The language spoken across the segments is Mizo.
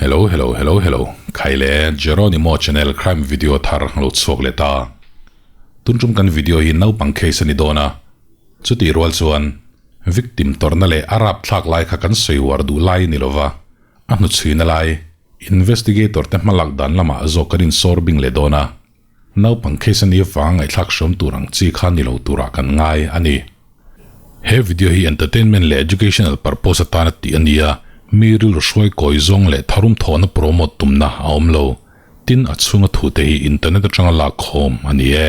Hello hello hello hello Khai le Jeronimo channel crime video thar lo chhuak leh ta. Tun tum kan video hi naupang case a ni dawn a, chutih rual chuan victim tawrhna leh a rapthlak lai kha kan sawi uar duh lai a ni lova, a hnuchhuina lai investigator te hmalak dan lamah zawk kan insawr bing leh dawn a. Naupang case a nih avanga ngaihthlak hrawm tur ang chi kha ni lo turah kan ngai a ni. He video hi entertainment leh educational purpose atana tih a ni a, mi rilru hruai kawi zawng leh tharum thawhna promote tumna a awm lo. Tin, a chhunga thute hi internet atanga lak khawm a ni e.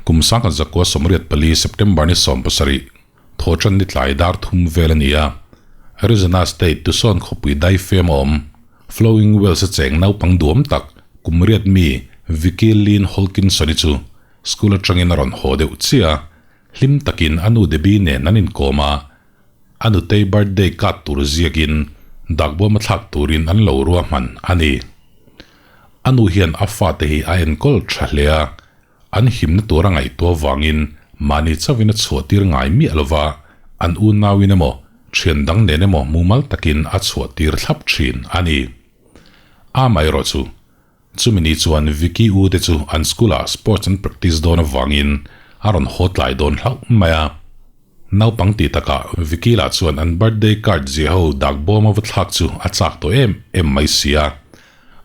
Kum sangkhat zakua 84 September ni 17, thawhtan ni tlai dar thum vel a ni a. Arizona State Tucson khawpui daifem a awm. Flowing Wells a cheng naupang duam tak kum riat mi Vicki Lynn Holkinson-i chu school atangin a rawn haw deuh chiah a, hlim takin a nu Debbie nen an inkawm a, a nutei birthday card tur ziakin dakbawm a thlak turin an lo ruahman a ni. A nu hian a fate hi a enkawl tha hle a, an himna tur a ngaihtuah vangin mahni chauhin a chhuahtir ngai miah lova, an unauin emaw, thian dang nen emaw mumal takin a chhuahtir thlap thin a ni. Amaherawh chu, chumi ni chuan Vicky u te chu an school-ah sports an practice dawn avangin a rawn haw tlai dawn hlauh mai a. Naupang tih takah Vicky lah chuan an birthday card zia ho dak bawm a va thlak chu a chak tawh em em mai si a.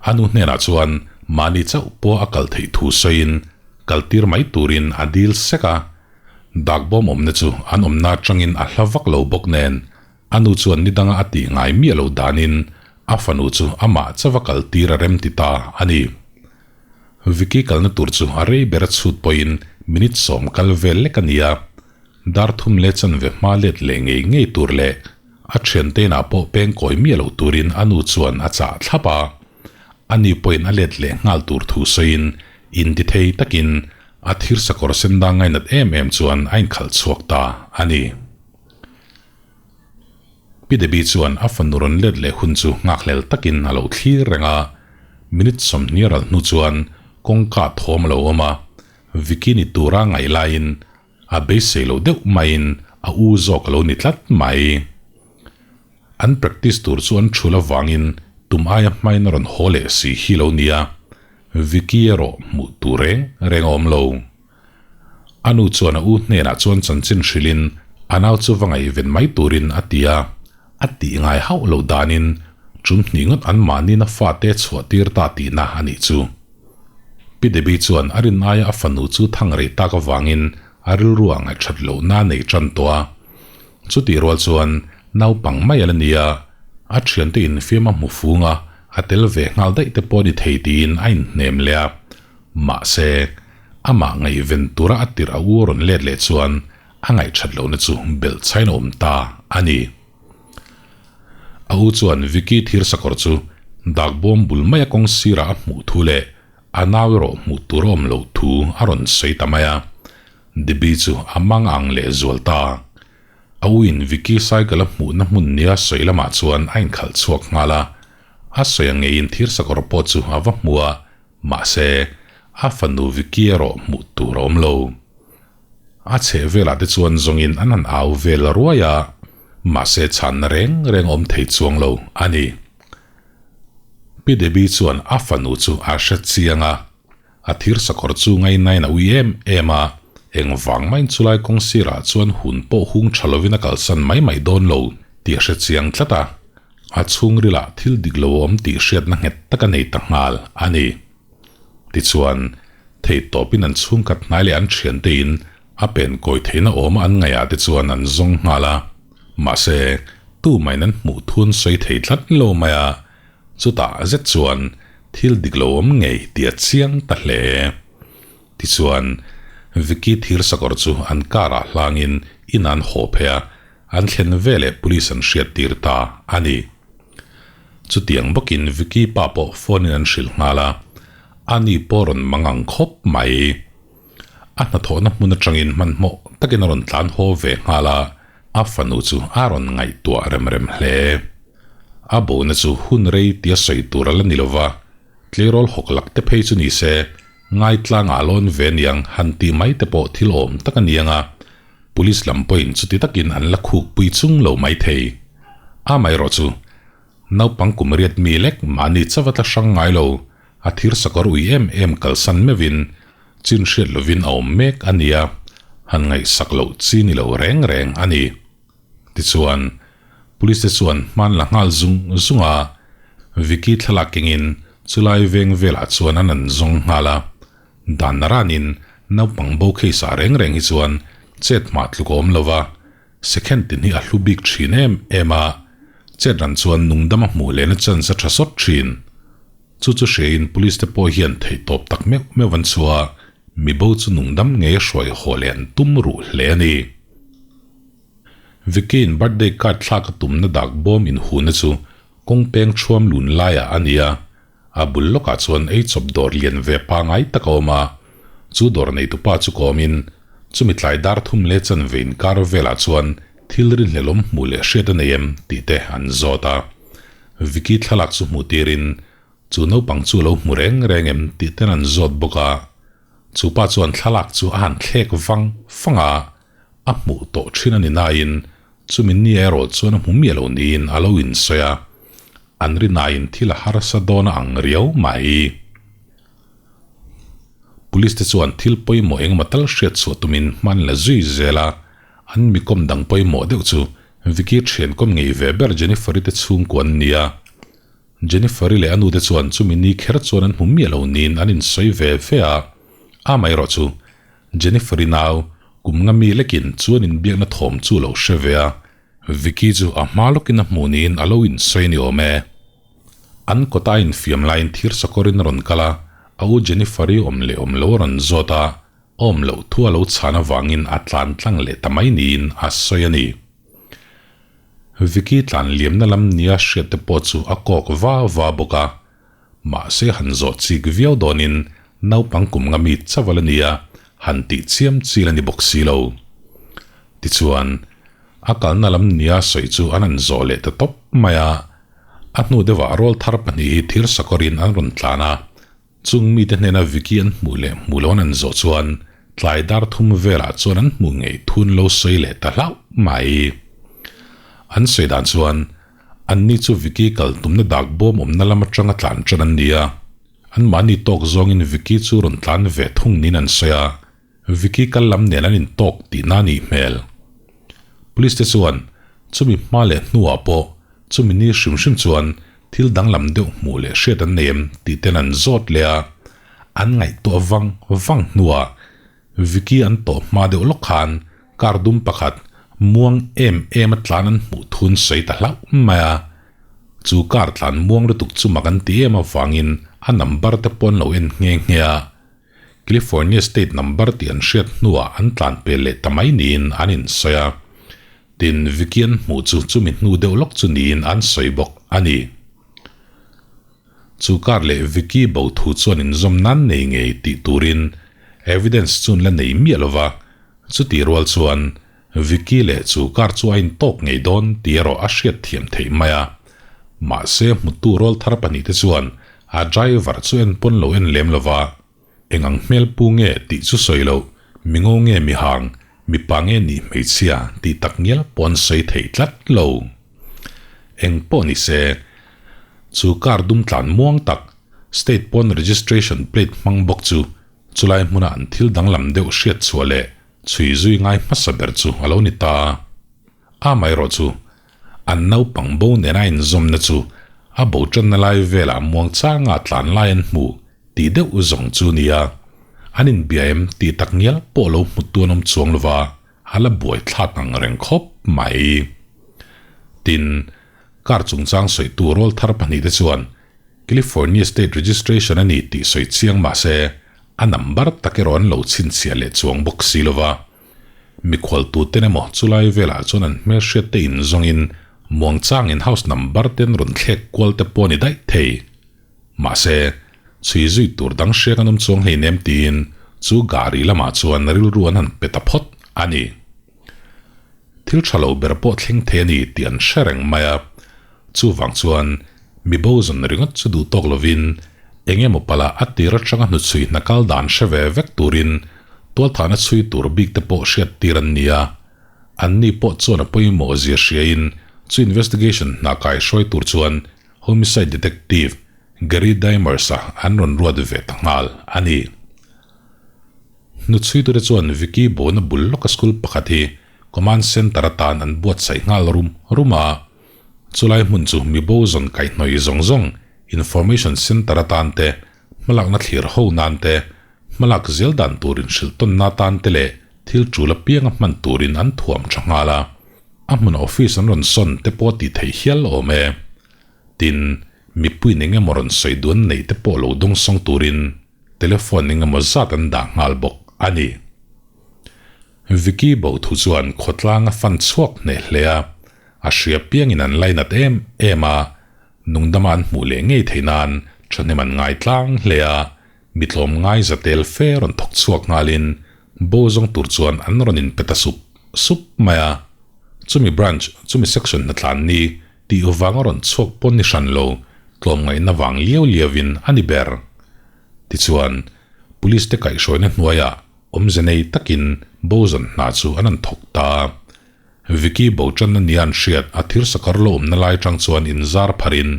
A nu hnenah chuan mahni chauh pawh a kal theih thu sawiin kal tir mai turin a dil sek a. Dak bawm awmna chu an awmna atangin a hla vak lo bawk nen a nu chuan ni danga a tih ngai miah lo danin a fanu chu amah chauh a kal tir a rem ti ta a ni. Vicky kalna tur chu a rei ber a chhut pawhin minute 10 kal vel lek a ni a, dar thum leh chanve hma let leh ngei ngei tur leh a thiante inah pawh peng kawi miah loh turin a nu chuan a chah thlap a. A ni pawhin a let leh nghal tur thu sawiin intithei takin a thir sakawr sen dang ngainat em em chuan a inkhalh chhuak ta a ni. Pi Debbie chuan a fanu rawn let leh hun chu nghakhlel takin a lo thlir reng a, minute 20 ral hnu chuan kawngka thawm a lo awm a, Vicky ni tura ngaih laiin a beisei loh deuh maiin a u zawk a lo ni tlat mai. An practice tur chu an thul avangin tum aia hmain a rawn haw leh si hi lo nia, Vicky erawh hmuh tur reng reng a awm lo. A nu chuan a u hnenah chuan chanchin hrilhin a nau chu va ngaihven mai turin a ti a, a tih ngai hauh lo danin tum hnih ngawt an mahniin a fate chhuah tir ta tihna a nih chu. Pi Debbie chuan a rin aia a fanu chu thang rei tak avangin a rilru ah ngaihthat lohna a nei tan tawh a. Chutih rual chuan naupang mai a la ni a, a thiante infiam a hmu fung a, a tel ve nghal daih te pawh a ni thei tiin a inhnem leh a. Mahse, amah ngaihven tura a tirh a u a rawn let leh chuan a ngaihthat lohna chu belh chhain a awm ta a ni. A u chuan Vicky thir sakawr chu dak bawm bul maia kawng sirah a hmuh thu leh a nau erawh hmuh tur a awm loh thu a rawn sawi ta mai a. Debbie chu a mang ang leh zual ta. A u in Vicky cycle a hmuhna hmun nia sawi lamah chuan a inkhalh chhuak nghal a. A sawi ang ngeiin thir sakawr pawh chu a va hmu a, Mahse, a fanu Vicky erawh hmuh tur a awm lo. A chheh velah te chuan zawngin an han au vel ruai a, mahse chhanna reng reng awm thei chuang lo a ni. Pi Debbie chuan a fanu chu a hre chiang a, a thir sakawr chu ngainain a ui em em a, engvang maiin chulai kawng sirah chuan hun pawh hung tha lovin a kalsan mai mai dawn lo tih a hre chiang tlat a. A chhungrilah thil dik lo a awm tih hriatna nghet tak a nei ta nghal a ni. Tichuan, theihtawpin an chhungkhat hnai leh an thiantein a pen kawi theihna awma an ngaihah te chuan an zawng nghal a. Mahse, tumahin an hmuh thun sawi thei tlat lo mai a, chutah zet chuan thil dik lo awm ngei tih a chiang ta hle. Tichuan, Vicky thir sakawr chu an car-ah hlangin in an haw phei a, An thlen veleh police an hriat tir ta a ni. Chutiang bawkin Vicky pa pawh phone in an hrilh nghal a, a ni pawh rawn mang ang khawp mai. A hnathawhna hmun atangin hmanhmawh takin a rawn tlan haw ve nghal a, a fanu chu a rawn ngaihtuah rem rem hle. A bona chu hun rei tia sawi tur a la ni lova. Tleirawl hawk lak te phei chu ni se, ngaitlangah lawn ve niang han tih mai te pawh thil awm tak a ni ang a, Police lam pawhin chuti takin an la khuk pui chung lo mai thei. Amaherawh chu, naupang kum riat mi lek mahni chauh a tla hrang ngai lo, a thir sakawr ui em em kalsan meuhin chin hriat lovin a awm mek a nia, han ngaihsak loh chi ni lo reng reng a ni. Tichuan, Police te chuan hman la nghal zung zung a, Vicky thlalak kengin chulai veng velah chuan an an zawng nghal a. Dan naranin naupang bo case ah reng reng hi chuan chet hmah tluk a awm lo va, second tin hi a hlu bik thin em em a, chet ran chuan nungdam a hmuh lehna chance a tha sawt thin. Chu chu hriain police te pawh hian theihtawp tak meuh meuh an chhuah a, mi bo chu nungdam ngei a hruai haw leh an tum ruh hle a ni. Vicky-in birthday card thlak a tumna dak bawm inhuna chu kawng peng thuam lun laiah a ni a, a bul lawkah chuan ei chawp dawr lian ve pangai tak a awm a, chu dawr neitupa chu kawmin chumi tlai dar thum leh chanve inkar velah chuan thil rinhlelawm hmuh leh hriat a nei em tih te an zawt a. Vicky thlalak chu hmuh tirin chu naupang chu a lo hmu reng reng em tih ten an zawt bawk a, chu pa chuan thlalak chu a han thlek vang vang a, a hmuh tawh thin a ni nain chumi ni erawh chuan a hmu miah lo niin a lo insawi a, an rinaiin thil a harsa dawn a ang riau mai. Police te chuan thil pawimawh engemaw tal hriat chhuah tumin hman la zui zel a, an mi kawm dang pawimawh deuh chu Vicky thian kawm ngei ve ber Jennifer-i te chhungkua an ni a. Jennifer-i leh a nute chuan chumi ni kher chuan an hmu miah lo niin an insawi ve ve a, amaherawh chu Jennifer-i nau, kum nga mi lekin chuan inbiakna thawm chu a lo hre ve a, Vicky chu a hma lawkin a hmuh niin a lo insawi a ni awm e. An kawta a infiam laiin thir sakawrin a rawn kal a, a u Jennifer-i awm leh awm lo a rawn zawt a, a awm loh thu a lo chhan avangin a tlan tlang leh ta mai niin a sawi a ni. Vicky tlan liamna lam nia hriat te pawh chu a kawk va va bawk a, mahse han zawh chik viau dawnin naupang kum nga mi chauh a la nia, han tih chiam chi la ni bawk si lo. Tichuan, a kalna lam nia sawi chu an han zawh leh ta tawp mai a, a hnu deuhah rawlthar pahnih hi thir sakawrin an rawn tlan a, Chung mite hnena Vicky an hmuh leh hmuh lo an an zawh chuan tlai dar thum velah chuan an hmuh ngei thun lo sawi leh ta hlauh mai. An sawi dan chuan anni chu Vicky kal tumna dak bawm awmna lam atanga tlan tan an ni a, anmahni tawk zawngin Vicky chu rawn tlan ve thung niin an sawi a, Vicky kal lam nen an intawk tihna a nih hmel. Police te chuan chumi hma leh hnuah pawh chumi ni hrim hrim chuan thil danglam deuh hmuh leh hriat an nei em tih ten an zawt leh a, an ngaihtuah vang vang hnuah Vicky an tawh hma deuh lawk khan car dum pakhat muang em em a tlan an hmuh thun sawi ta hlauh mai a. Chu car tlan muang lutuk chu mak an ti em avangin a number te pawh an lo en nghe nghe a. California state number tih an hriat hnuah an tlan pel leh ta mai niin an insawi a. Tin, Vicky an hmuh chu chumi hnu deuh lawk chu niin an sawi bawk a ni. Chu kar leh Vicky bo thu chuan inzawm nan nei ngei tih turin evidence chu an la nei miah lo va, chutih rual chuan Vicky leh chu kar chu a intawk ngei dawn tih erawh a hriat thiam theih mai a. Mahse, hmutu rawlthar pahnihte chuan A driver chu en pawn lo en lem lo va, eng ang hmel pu nge tih chu sawi loh, mi ngo nge mi hang, mipa nge nih hmeichhia tih tak ngial pawh an sawi thei tlat lo. Eng pawh ni se, chu car dum tlan muang tak, state pawn registration plate hmang bawk chu chulai hmuna an thil danglam deuh hriat chhuah leh chhui zui ngai hmasa ber chu a lo ni ta. Amaherawh chu, An naupang bo nena inzawmna chu a bo tanna lai velah muangchanga tlan lai an hmu tih deuh zawng chu nia. An inbia em tih tak ngial pawh lo hmu tu an awm chuang lova, a la buai thlak ang reng khawp mai. Tin, car chungchang sawitu rawl thar pahnihte chuan California State Registration a ni tih sawi chiang mahse a number tak erawh an lo chhinchhiah leh chuang bawk si lova. Mikhualtuten emaw chulai velah chuan an hmelhriat te inzawngin muangchangin house number te an rawn thlek kual te pawh a ni daih thei. Mahse, chhui zui tur dang hriak an awm chuang hleinem tiin chu gari lamah chuan rilru an han pe ta phawt a ni. Thil tha lo ber pawh thleng thei a ni tih an hre reng mai a, chuvang chuan mi bo zawn ringawt chu duh tawk lovin. Eng emaw palh a tir atanga hnuchhui hna kal dan hre ve vek turin tualthahna chhui tur bik te pawh hriat tir an ni a. Anni pawh chuan a pawimawh zia hriain chu investigation hna kai hruai tur chuan Homicide Detective Gary Dimers-a an rawn ruat ve ta nghal a ni. Hnuchhuitute chuan Vicky Bona bul lawka school pakhat hi Command Centre atan an buatsaih nghal rum rum a. Chulai hmun chu mibo zawn kaihhnawih zawng zawng Information Centre atan te, hmalakna thlir ho nan te, hmalak zel dan tur inhrilh tawnna atan te leh thil tul apianga hman turin an thuam tha nghal a. A hmun office an rawn sawn te pawh tih theih hial awm e. Tin, mipuiin eng emaw rawn sawi duan nei te pawh lo dawngsawng turin telephone eng emaw zat an dah nghal bawk a ni. Vicky bo thu chuan khawtlang a fan chhuak hneh hle a, a hria piangin an lainat em em a, nungdama an hmuh leh ngei theih nan thahnem an ngai tlang hle a, mi tlawm ngai za tel fe rawn thawk chhuak nghalin bo zawng tur chuan an rawn inpe ta sup sup mai a. Chumi branch, chumi section hnatlan ni tih vanga rawn chhuak pawn ni hran lo, tlawmngaihna vang liau liauin a ni ber. Tichuan, Police te kaihhruaina hnuaiah awmze nei takin bo zawn hna chu an han thawk ta. Vicky bo tanna nia an hriat a thir sakawr lo awmna lai tang chuan inzar pharin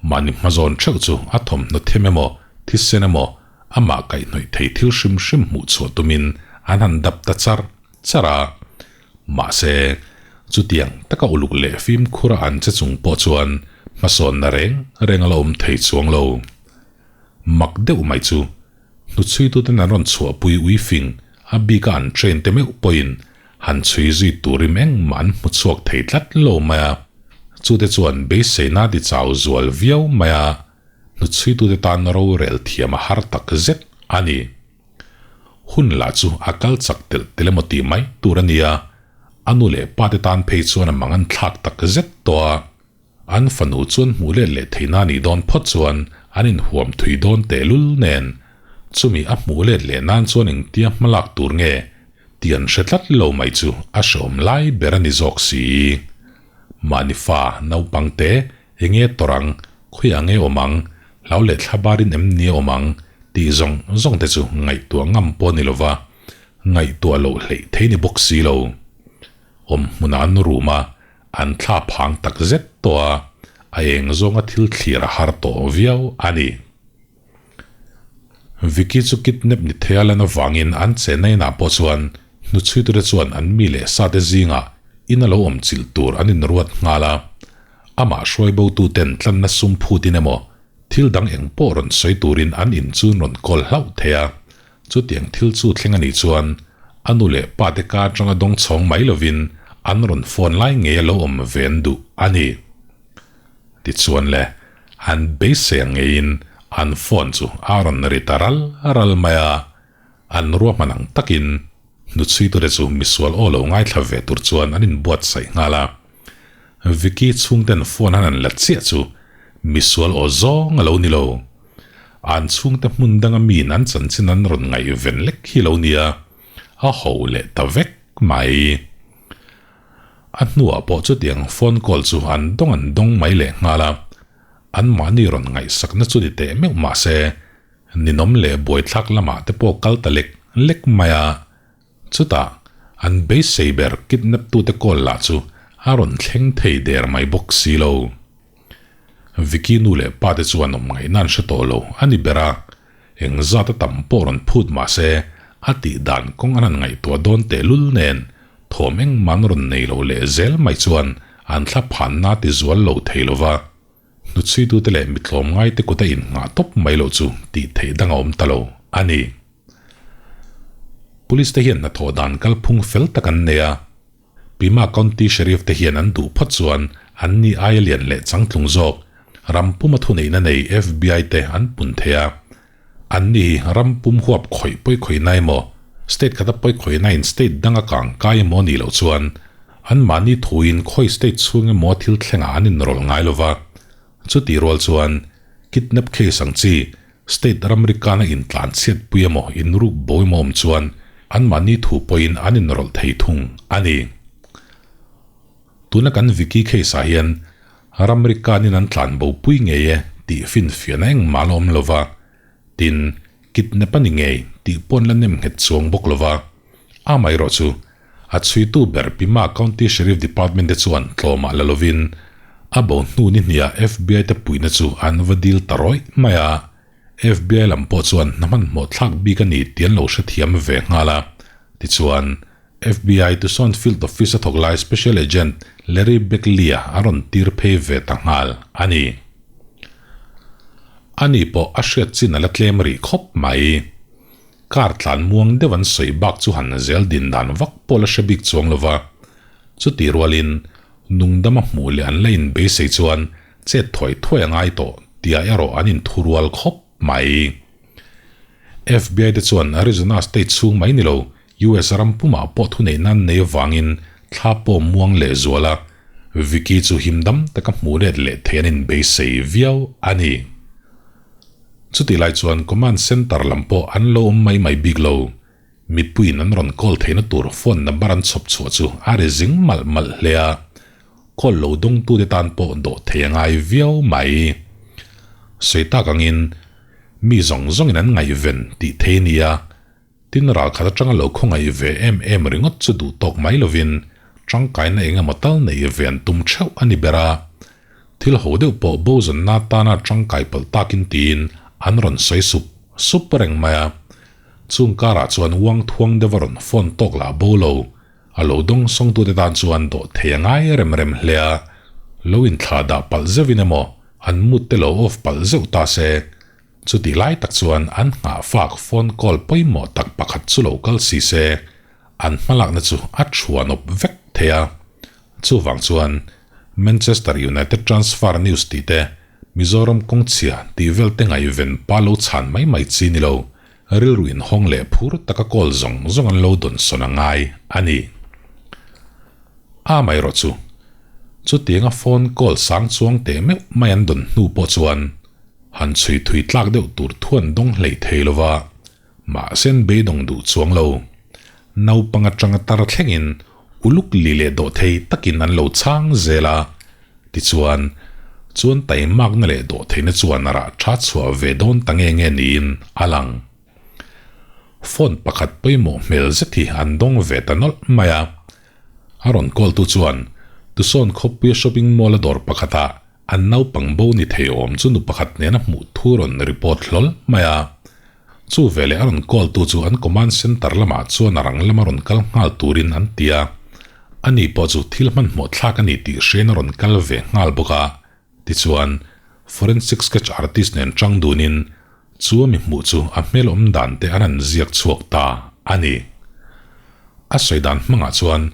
mahni hmazawn theuh chu a thawmhnaw them emaw, thisen emaw, amah kaihhnawih thei thil hrim hrim hmuh chhuah tumin an han dap ta char char a. Mahse, chutiang taka uluk leh fimkhura an che chung pawh chuan hmasawnna reng reng a la awm thei chuang lo. Mak deuh mai chu, hnuchhuituten an rawn chhuahpui uifing a bika an train te meuh pawhin han chhui zui turim engmah an hmu chhuak thei tlat lo mai a. Chute chuan beiseina ti chau zual viau mai a, hnuchhuitute tan rorel thiam a har tak zet a ni. Hun lah chu a kal chak telh telh emaw tih mai tur a ni a, a nu leh pa te tan phei chuan a mang an thlak tak zet tawh a. An fanu chuan hmuh let leh theihna a nih dawn phawt chuan an inhuam thui dawn tehlul nen, chumi a hmuh let leh nan chuan engtia hmalak tur nge tih an hre tlat lo mai chu a hreawm lai ber a ni zawk si. Mahni fa naupang te enge tawrh ang, khawiah nge awm ang, hlau leh thla barin em ni a awm ang tih zawng zawng te chu ngaihtuah ngam pawh a ni lova, ngaihtuah loh hleih thei ni bawk si lo. Awm hmunah an rum a, An thla phang tak zet tawh a, a eng zawnga thil thlir a har tawh viau a ni. Vicky chu kidnap ni thei a lan avangin an chenna inah pawh chuan hnuchhuitute chuan an mi leh sate zingah in a lo awm chilh tur an inruat nghal a. Amah hruai botuten tlanna sum phutin emaw thil dang eng pawh rawn sawi turin an in chu rawn kawl hlauh thei a, Chutiang thil chu thleng a nih chuan a nu leh pa te ka atanga dawng chhawng mai lovin an rawn phone lai ngei a lo awm ve an duh a ni. Tichuan le, an beisei ang ngeiin an phone chu a rawn ri ta ral ral mai a, an ruahman ang takin hnuchhuitute chu misual aw lo ngaithla ve tur chuan an inbuatsaih nghal a. Vicky chhungten phone han an la chiah chu misual aw zawng a lo ni lo. An chhungte hmun danga miin an chanchin an rawn ngaihven lek hi lo nia, a ho leh ta vek mai. A hnuah pawh chutiang phone call chu an dawng an dawng mai leh nghal a, anmahni rawn ngaihsakna chu ni teh meuh mah se, ninawm leh buaithlak lamah te pawh kal ta lek lek mai a. Chutah, an beisei ber kidnap tute call lah chu a rawn thleng thei der mai bawk si lo. Vicky nu leh pa te chuan awm ngaihna an hre tawh lo a ni ber a, eng zat a tam pawh rawn phut mah se a tih dan kawng an han ngaihtuah dawn tehlul nen thawm engmah an rawn nei lo leh zel mai chuan an thla phanna ti zual lo thei lo va. Hnuchhuitute leh mitlawm ngaite kut a innghah tawp mai loh chu tih theih dang a awm ta lo a ni. Police te hian hnathawh dan kalphung fel tak an nei a, Pima County Sheriff te hian an duh phawt chuan an ni aia lian leh changtlung zawk ram puma thuneihna nei FBI te an pun thei a. An ni hi ram pum huap khawih pawi khawihna emaw, state khata pawi khawihna in state danga kang kai emaw nih loh chuan anmahni thuin khawi state chhung emaw thil thlengah an inrawlh ngai lova. Chutih rual chuan kidnap case ang chi State ramri kana intlan chhiatpui emaw inruk bo emaw awm chuan anmahni thu pawhin an inrawlh thei thung a ni. Tuna kan Vicky case ah hian ramri kanin an tlan bopui ngei e tih finfiahna engmah la awm lova. Tin, kidnap a ni ngei tih pawh an la nem nghet chuang bawk lo va. Amaherawhchu, a chhuitu ber Pima County Sheriff Department te chuan tlawmah la lovin, a bo hnu ni hniah FBI te puihna chu an va dil ta rawih mai a. FBI lam pawh chuan hna hmanhmawh thlak bik a ni tih an lo hrethiam ve nghal a. Tichuan, FBI Tucson Field Office a thawk lai Special Agent Larry Beckley-a a rawn tir phei ve ta nghal a ni. Ani pawh a hriat chin a la tlem rih khawp mai. Car tlan muang deuh an sawi bak chu han zel din dan vak pawh la hre bik chuang lo va. Chutih rualin nungdama hmuh leh an la inbeisei chuan chet thuai thuai a ngai tawh tia erawh an inthurual khawp mai. FBI te chuan Arizona state chhung mai ni lo US ram pumah pawh thuneih nan nei avangin thla pawh muang leh zual a, Vicky chu himdam taka hmuh let leh thei an inbeisei viau a ni. Chutih lai chuan Command Center lam pawh an lo awm mai mai bik lo. Mipuiin an rawn call theihna tur phone number an chhawp chhuah chu a ri zing malh malh hle a, call lo dawngtute tan pawh dawh thei a ngai viau mai. Sawi tak angin mi zawng zawngin an ngaihven tih thei a ni a, Tin, ral khat atanga lo khawngaih ve em em ringawt chu duh tawk mai lovin tangkaina eng emaw tal neih ve an tum theuh a ni ber a. Thil ho deuh pawh bo zawnna tana tangkai palh takin tiin an rawn sawi sup sup reng mai a. Chung karah chuan uang thuang deuh a rawn phone tawk lah bo lo, a lo dawng sawngtute tan chuan dawh thei a ngai rem rem hle a. Lo inthlah dah palh zeuhin emaw an mood te lo off palh zeuh ta se, Chutih lai tak chuan an nghahfak phone call pawimawh tak pakhat chu lo kal si se, an hmalakna chu a thuanawp vek thei a. Chuvang chuan Manchester United transfer news tih te, Mizoram kawngchhia tih vel te ngaihven pa lo chhan mai mai chi ni lo, rilru inhawng leh phur taka call zawng zawng an lo dawnsawn a ngai a ni. Amaherawh chu, chutianga phone call sang chuang teh meuh mai an dawn hnu pawh chuan Han chhui thui tlak deuh tur thuan dawng hlei thei lo va, mahse an beidawng duh chuang lo. Naupang atanga tar thlengin uluk li leh dawh thei takin an lo chhang zel a, tichuan, chuan taimakna leh dawh theihna chuan a rah tha chhuah ve dawn ta nge nge niin a lang. Phone pakhat pawimawh hmel zet hi an dawng ve ta nawlh mai a. A rawn call tu chuan Tucson khawpuia shopping mall a dawr pakhatah An naupang bo ni thei awm chu nu pakhat nena hmuh thu rawn report hlawl mai a. Chu veleh a rawn call tu chu an command center lamah chuan a rang lama rawn kal nghal turin an ti a. Ani pawh chu thil hmanhmawh thlak a ni tih hriain a rawn kal ve nghal bawk a. Tichuan, forensic sketch artist nen chang dunin chu a mi hmuh chu a hmel awm dan te an han ziak chhuak ta a ni. A sawi dan hmangah chuan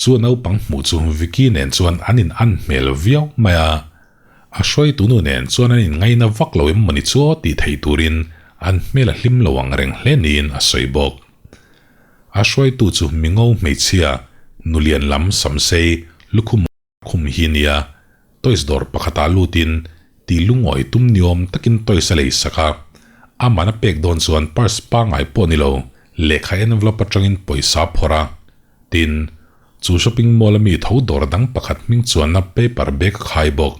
Chu naupang hmuh chu Vicky nen chuan an in an hmel viau mai a, a hruaitunu nen chuan an in ngaina vak lo em mawni chu aw tih theih turin an hmel a hlim lo ang reng hle niin a sawi bawk. A hruaitu chu mingo hmeichhia nulian lam samsei lukhum khum hi nia, toys dawr pakhatah lutin tih lungawi tum niawm takin toys a lei sak a, aman a pek dawn chuan purse pangngai pawh ni lo lehkha envelope atangin pawisa a phawrh a, Tin, chu shopping mall a mi tho dawr dang pakhat hming chuanna paper bag a khai bawk.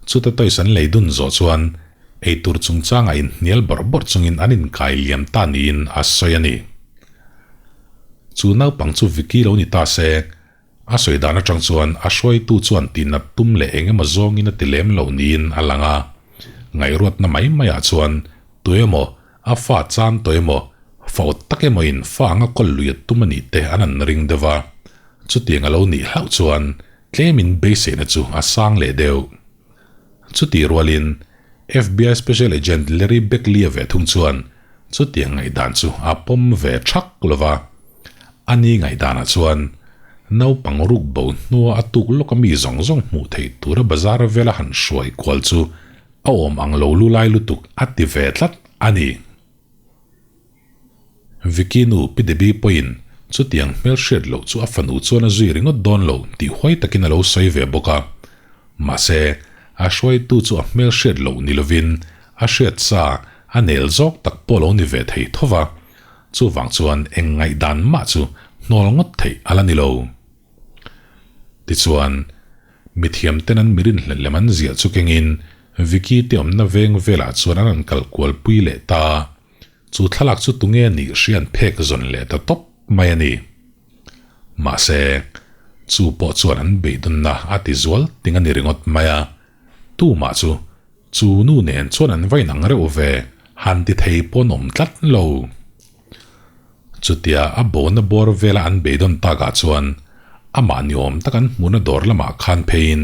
Chuta toys an lei dun zawh chuan eitur chungchangah inhnial bawrh bawrh chungin an inkai liam ta niin a sawi a ni. Chu naupang chu Vicky lo ni ta se, a sawi dan atang chuan a hruaitu chuan tihnat tum leh eng emaw zawngin a ti lem lo niin a lang a. Ngaihruatna mai maiah chuan tuemaw A fa chan tawh emaw, fa awt tak emaw in fa anga kawl lui a tum a nih te an an ring deuh a. Chutiang a lo nih hlauh chuan tlemin beiseina chu a sang leh deuh. Chutih rualin FBI Special Agent Larry Beckley-a ve thung chuan chutiang ngaihdan chu a pawm ve thak lo va. Ani ngaihdanah chuan naupang ruk bo hnua a tuk lawka mi zawng zawng hmuh theih tura bazar vela han hruai kual chu A awm ang lo lu lai lutuk a ti ve tlat a ni. Vicky nu Pi Debbie pawhin chutiang hmel hriat loh chu a fanu chuan a zui ringawt dawn lo tih huai takin a lo sawi ve bawk a. Mahse, a hruaitu chu a hmel hriat loh ni lovin a hriat sa a nel zawk tak pawh lo ni ve thei tho va. Chuvang chuan eng ngaihdan mah chu hnawl ngawt theih a la ni lo. Tichuan, mithiamten an mirin hlelh lem an ziah chu kengin. Vicky te awmna veng velah chuan an rawn kal kual pui leh ta. Chu thlalak chu tunge nih hria an phek zawn leh ta tawp mai a ni. Mahse, chu pawh chuan an beidawnna a ti zual ting a ni ringawt mai a. Tumah chu chu nu nen chuan an va inang reuh ve, han ti thei pawn awm tlat lo. Chutia a bona bawr vela an beidawn takah chuan amah ni awm tak an hmuhna dawr lamah khan pheiin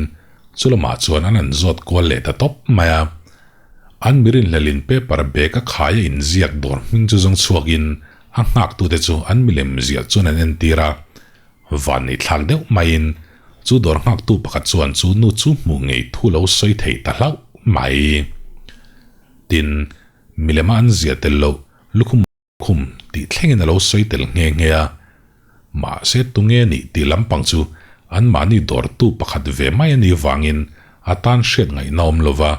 chu lamah chuan an han zawt kual leh ta tawp mai a. An mi rinhlelin paper bag a khai a inziak dawr hming chu zawng chhuakin a nghaktute chu an milem ziah chuan an entir a. Vanni thlak deuh maiin chu dawr nghaktu pakhat chuan chu nu chu hmuh ngei thu lo sawi thei ta hlauh mai. Tin, milema an ziah tel loh lukhum khum tih thlengin a lo sawi tel nghe nghe a. Mahse tunge nih tih lampang chu anmahni dawrtu pakhat ve mai a nih vangin a tan hriat ngaihna awm lo va,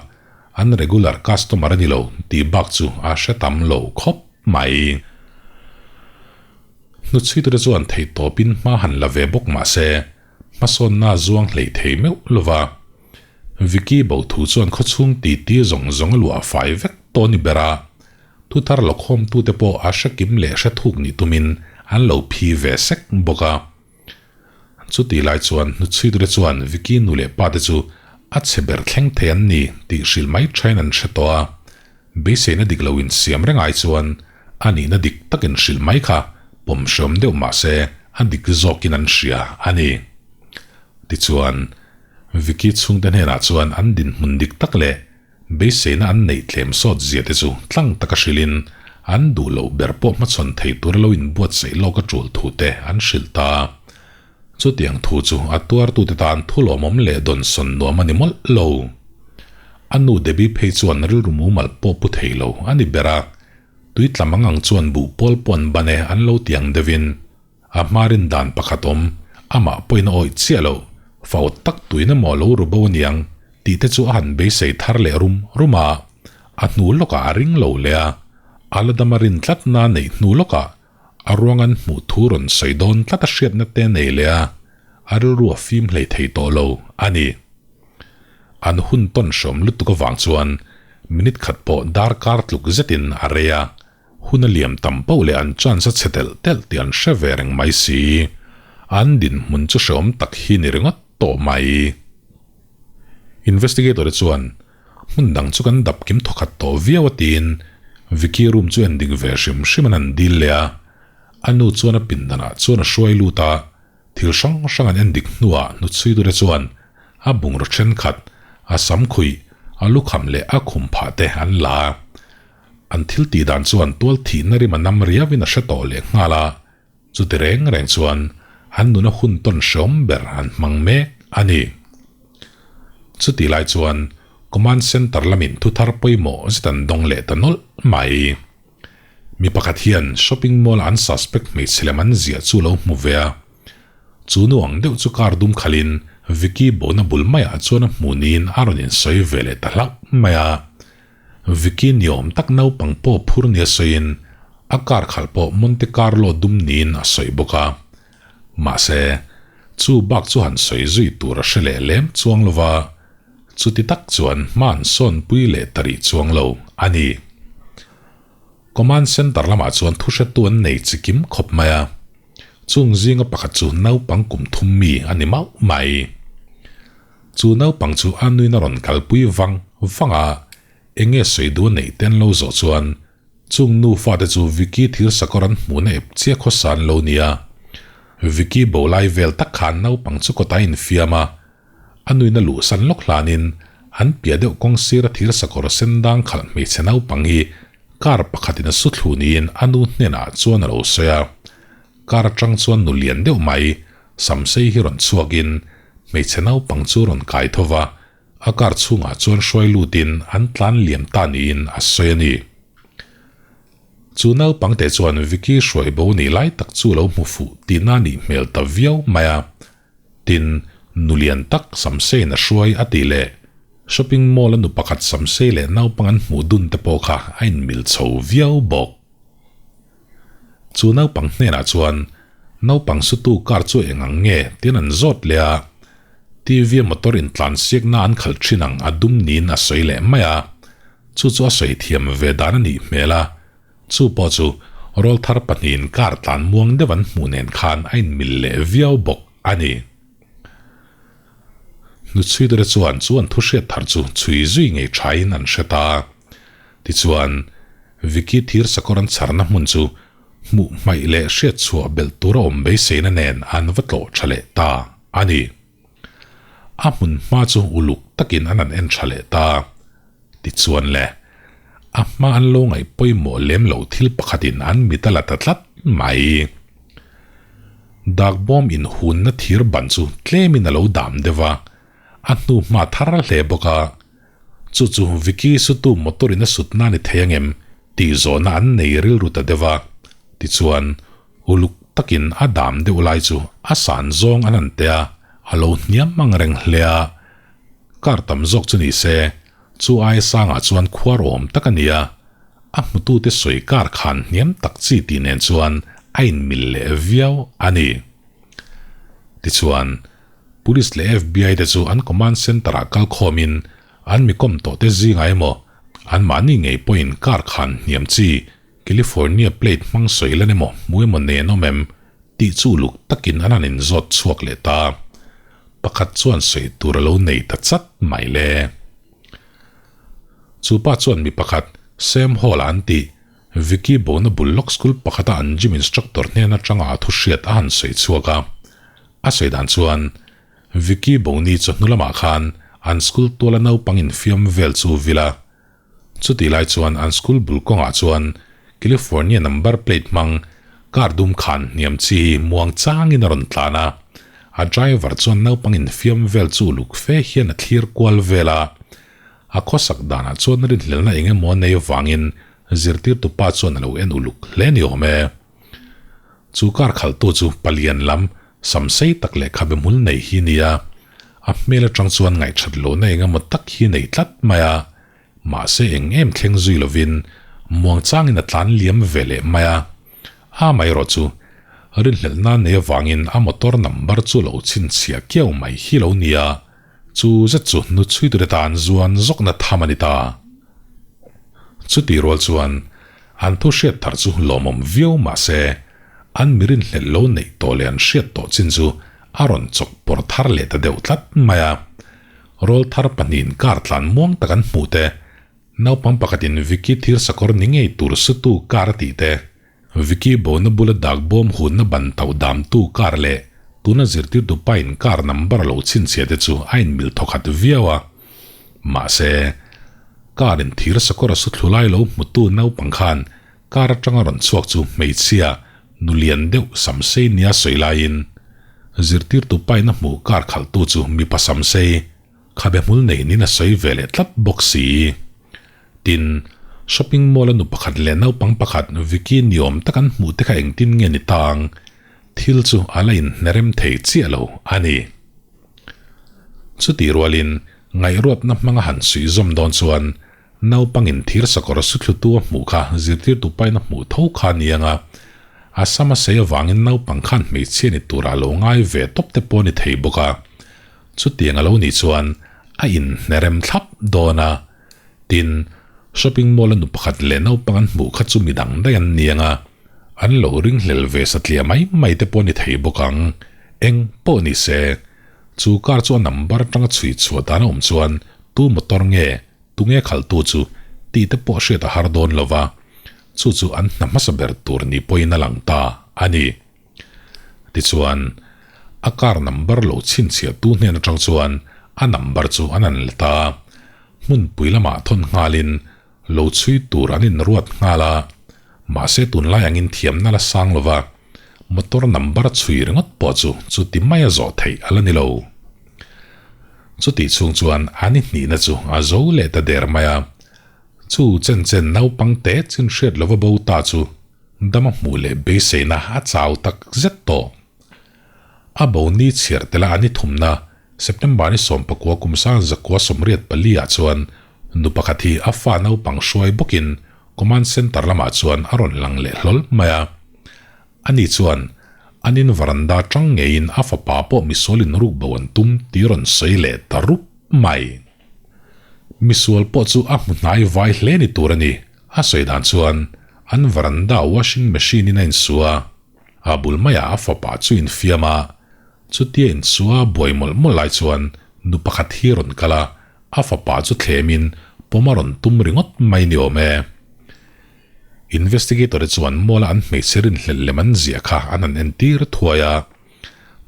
an regular customer a ni lo tih bak chu a hre tam lo khawp mai. Hnuchhuitute chuan theihtawpin hma han la ve bawk mahse hmasawnna zuang hleih thei meuh lo va. Vicky bo thu chuan khawchhung titi zawng zawng a luah fai vek tawh a ni ber a. Thuthar lawkhawmtute pawh a hre kim leh hre thuk nih tumin an lo phi ve sek bawk a. Chutih lai chuan hnuchhuitute chuan Vicky nu leh pate chu a chhe ber thleng thei an ni tih hrilh mai thain an hre tawh a. Beiseina dik lo insiam reng ai chuan a nihna dik takin hrilh mai kha pawm hreawm deuh mah se a dik zawkin an hria a ni. Tichuan, Vicky chhungte hnenah chuan an dinhmun dik tak leh Beiseina an neih tlem sawt zia te chu tlang taka hrilhin an duh loh ber pawh hmachhawn thei tura lo inbuatsaih lawk a tul thu te an hrilh ta. Chutiang thu chu a tuartute tan thu lawmawm leh dawnsawn nuam a ni mawlh lo. A nu Debbie phei chuan rilru mumal pawh pu thei lo a ni ber a, tui tla mang ang chuan buh pawl pawh an ban e an lo ti ang deuhin, A hma rin dan pakhat awm, amah pawhin a awih chiah lo, fau tak tuin emaw lo ru bo aniang tih te chu a han beisei thar leh rum rum a, a hnu lawkah a ring lo leh a, a la dam a rin tlatna neih hnu lawkah a ruang an hmuh thu rawn sawi dawn tlat a hriatna te nei leh a, a rilru a fim hlei thei tawh lo a ni. An hun tawn hrawm lutuk avang chuan minute khat pawh darkar tluk zetin a rei a, Hun a liam tam poh leh an chance a chhe telh telh tih an hre ve reng mai si. An dinhmun chu hreawm tak hi ni ringawt tawh mai. Investigator-te chuan, Hmun dang chu kan dap kim thawkhat tawh viau a tiin Vicky room chu en dik ve hrim hrim an han dil leh a. A nu chuan a pindanah chuan a hruai lut a, thil hrang hrang an en dik hnuah hnuchhuitute chuan a bungraw thenkhat, a samkhuih, a lukham leh a khum phah te an la a. An thil tih dan chuan tual thihna rim a nam riauin a hre tawh leh nghal a, chuti reng reng chuan an nuna hun tawn hreawm ber an hmang mek a ni. Chutih lai chuan Command Centre lamin thuthar pawimawh zet an dawng leh ta nawlh mai. Mi pakhat hian shopping mall a an suspect hmeichhe lem an ziah chu lo hmu ve a, chu nu ang deuh chu car dum khalhin Vicky bona bul maiah chuan a hmuh niin a rawn insawi ve leh ta hlauh mai a. Vicky niawm tak naupang pawh phur nia sawiin a car khalh pawh Monte Carlo dum niin a sawi bawk a. Mahse, chu bak chu han sawi zui tur a hre leh lem chuang lo va, chuti tak chuan hma an sawnpui leh ta rih chuang lo a ni. Command Centre lamah chuan thuhretu an nei chi kim khawp mai a, chung zinga pakhat chu naupang kum thum mi a ni mauh mai. Chu naupang chu a nuin a rawn kalpui vang vang a, eng nge sawi duh a neih te an lo zawh chuan chung nu fate chu Vicky thil sakawr an hmuhna ep chiah khawsa an lo nia. Vicky bo lai vel tak khan naupang chu kawtah a infiam a, a nuin a luhsan lawk hlanin an piah deuh kawng sira thil sakawr sen dang khalh hmeichhe naupang hi car pakhatin a su thlu niin a nu hnenah chuan a lo sawi a. Car atang chuan nu lian deuh mai Samsei hi rawn chhuakin hmeichhe naupang chu rawn kai tho va, a car chhungah chuan hruai lutin an tlan liam ta niin a sawi a ni. Chu naupang te chuan Vicky hruai bo nih lai tak chu lo hmu fuh tihna nih hmel ta viau mai a. Tin, nu lian tak Samseiin a hruai a tih leh shopping mall a nu pakhat Samsei leh naupang an hmuh dun te pawh kha a inmil chho viau bawk. Chu naupang hnenah chuan, Naupang sutu car chu eng ang nge? tiin an zawt leh a. TV-a motor intlansiakna an khalh thin ang a dum niin a sawi leh mai a. Chu chu a sawi thiam ve dan a nih hmel a. Chu pawh chu rawlthar pahnihin car tlan muang deuh an hmuh nen khan a inmil leh viau bawk a ni. Hnuchhuiture chuan chu an thu hriat thar chu chhui zui ngei thain an hre ta. Tichuan, Vicky thir sakawr an chharna hmun chu hmuh hmaih leh hriat chhuah belh tur a awm beiseina nen an va tlawh tha leh ta a ni. A hmun hma chu uluk takin an han en tha leh ta. Tichuan le, a hma an lo ngaih pawimawh lem loh thil pakhatin an mit a la ta tlat mai. Dak bawm inhunna thir ban chu tlemin a lo dam deuh a, a hnu hma thar hle bawk a. Chu chu Vicky sutu motor in a sutna ni thei angem tih zawhna an nei rilru ta deuh a. Tichuan, uluk takin a dam deuh lai chu a san zawng an han teh a, a lo hniam ang reng hle a. Kar tam zawk chu ni se, chu aia sangah chuan khuar awm tak a ni a, a hmutute sawi kar khan hniam tak chi tih nen chuan a inmil leh viau a ni. Tichuan, Police leh FBI te chu an command center ah kal khawmin an mi kawm tawh te zingah emaw anmahni ngei pawhin kar khan hniam chi California plate hmang sawi lan emaw hmu emaw nen awm em tih chu uluk takin an han inzawt chhuak leh ta. Pakhat chuan sawi tur a lo nei ta chat mai le. Chu pa chuan mi pakhat Sam Hall-a an tih Vicky Bona bul lawk school pakhata an gym instructor hnen atanga a thu hriat a han sawi chhuak a. A sawi dan chuan Vicky Boni chawhnu lamah khan an school tuala naupang infiam vel chu vil a. Chutih lai chuan an school bul kawngah chuan California number plate hmang car dum khan hniam chi hi muang changin a rawn tlan a. A driver chuan naupang infiam vel chu uluk fe hian a thlir kual vel a. A khawsak danah chuan rinhlelna eng emaw a nei avangin zirtirtu pa chuan a lo en uluk hle ni awm e. Chu car khalhtu chu palian lam sam sei tak leh khabe hmul nei hi nia. A hmel atang chuan ngaihthat lohna eng emaw tak hi nei tlat mai a. Mahse eng em thleng zui lovin muang changin a tlan liam ve leh mai a. A amaherawh chu rinhlelhna nei avangin a motor number chu lo chhinchhiah kiau mai hi lo nia. Chu zet chu hnuchhuitute tan zuan zawkna tham a ni ta. Chutih rual chuan an thu hriat thar chu lawmawm viau mah se, an mi rinhlelh lo neih tawh leh an hriat tawh chin chu a rawn chawk pawr thar leh ta deuh tlat mai a. Rawlthar pahnihin kar tlan muang tak an hmuh te, naupang pakhatin Vicky thir sakawr ni ngei tur sutu kar a tih te, Vicky bona bula dak bawm hunna ban tauh damtu car leh tuna zirtirtu pain car number lo chhinchhiah te chu a inmil thawkhat viau a. Mahse, car in thir sakawr a su thlu lai lo hmutu naupang khan car atanga rawn chhuak chu hmeichhia nu lian deuh samsei nia sawi laiin zirtirtu pain a hmuh car khalhtu chu mipa samsei khabe hmul nei niin a sawi ve leh tlat bawk si. Tin, shopping mall a nu pakhat leh naupang pakhat Vicky niawm tak an hmuh te kha engtin nge ni tang? Thil chu a la inhnerem thei chiah lo a ni. Chutih rualin ngaihruatna hmanga han suih zawm dawn chuan naupangin thir sakawr suthlutu a hmuh kha zirtirtu pain a hmuh tho kha a ni ang a, a sam a sei avangin naupang khan hmeichhia ni turah a lo ngai ve tawp te pawh a ni thei bawk a. Chutiang a lo nih chuan a inhnerem thlap dawn a. Tin, shopping mall a nu pakhat leh naupang an hmuh kha chu mi dang daih an ni ang a, an lo ringhlel ve satliah mai mai te pawh a ni thei bawk ang. Eng pawh ni se, chu car chu a number atanga chhui chhuah dan a awm chuan tu motor nge, tunge khalhtu chu tih te pawh hriat a har dawn lo va, chu chu an hna hmasa ber tur ni pawhin a lang ta a ni. Tichuan, a car number lo chhinchhiahtu hnen atang chuan a number chu an han let a, hmunpui lamah thawn nghalin lo chhui tur an inruat nghal a, mahse tunlai angin thiamna la sang lo va, motor number chhui ringawt pawh chu chuti maia zawh theih a la ni lo. Chutih chhung chuan an i hnihna chu a zo leh ta der mai a, chu chen chen naupang te chin hriat lova bo ta chu Dama hmuh leh beiseina a chau tak zet tawh. A bo ni chhiar tela an i thumna September ni 19 kum sang zakua 84 ah chuan nu pakhat hi a fa naupang hruai bawkin Command Centre lamah chuan a rawn lang leh hlawl mai a. Ani chuan. An in varanda tang ngeiin a fapa pawh misual in ruk bo an tum tih rawn sawi leh ta rup mai. Misual pawh chu a hmu hnai vai hle ni tur a ni. A sawi dan chuan an varanda washing machine in a insu a, a bul maiah a fapa chu infiam a, chutia insua buai mawlh mawlh lai chuan nu pakhat hi rawn kal a, a fapa chu thlemin pawm a rawn tum ringawt mai ni awm e. Investigator te chuan mall a an hmeichhe rinhlelh lem an ziah kha an han entir thuai a,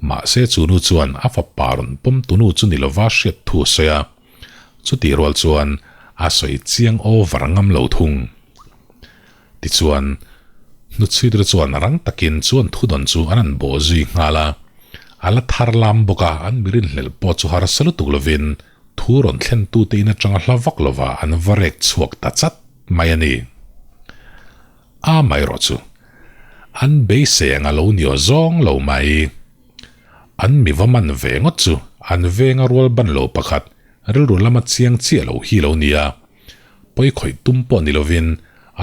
mahse chu nu chuan a fapa rawn pawm tu nu chu ni lova hriat thu a sawi a, chutih rual chuan a sawi chiang over ngam lo thung. Tichuan, hnuchhuitu te chuan rang takin chuan thudawn chu an han bawh zui nghal a, a la thar lam bawk a, an mi rinhlelh pawh chu harsa lutuk lovin thu rawn thlentute in atanga hla vak lova an va rek chhuak ta chat mai a ni. A mai erawh chu an beisei ang a lo ni aw zawng lo mai. An mi va man ve ngawt chu an venga rual ban lo pakhat rilru lama chiang chiah lo hi lo ni a. Pawi khawih tum pawh ni lovin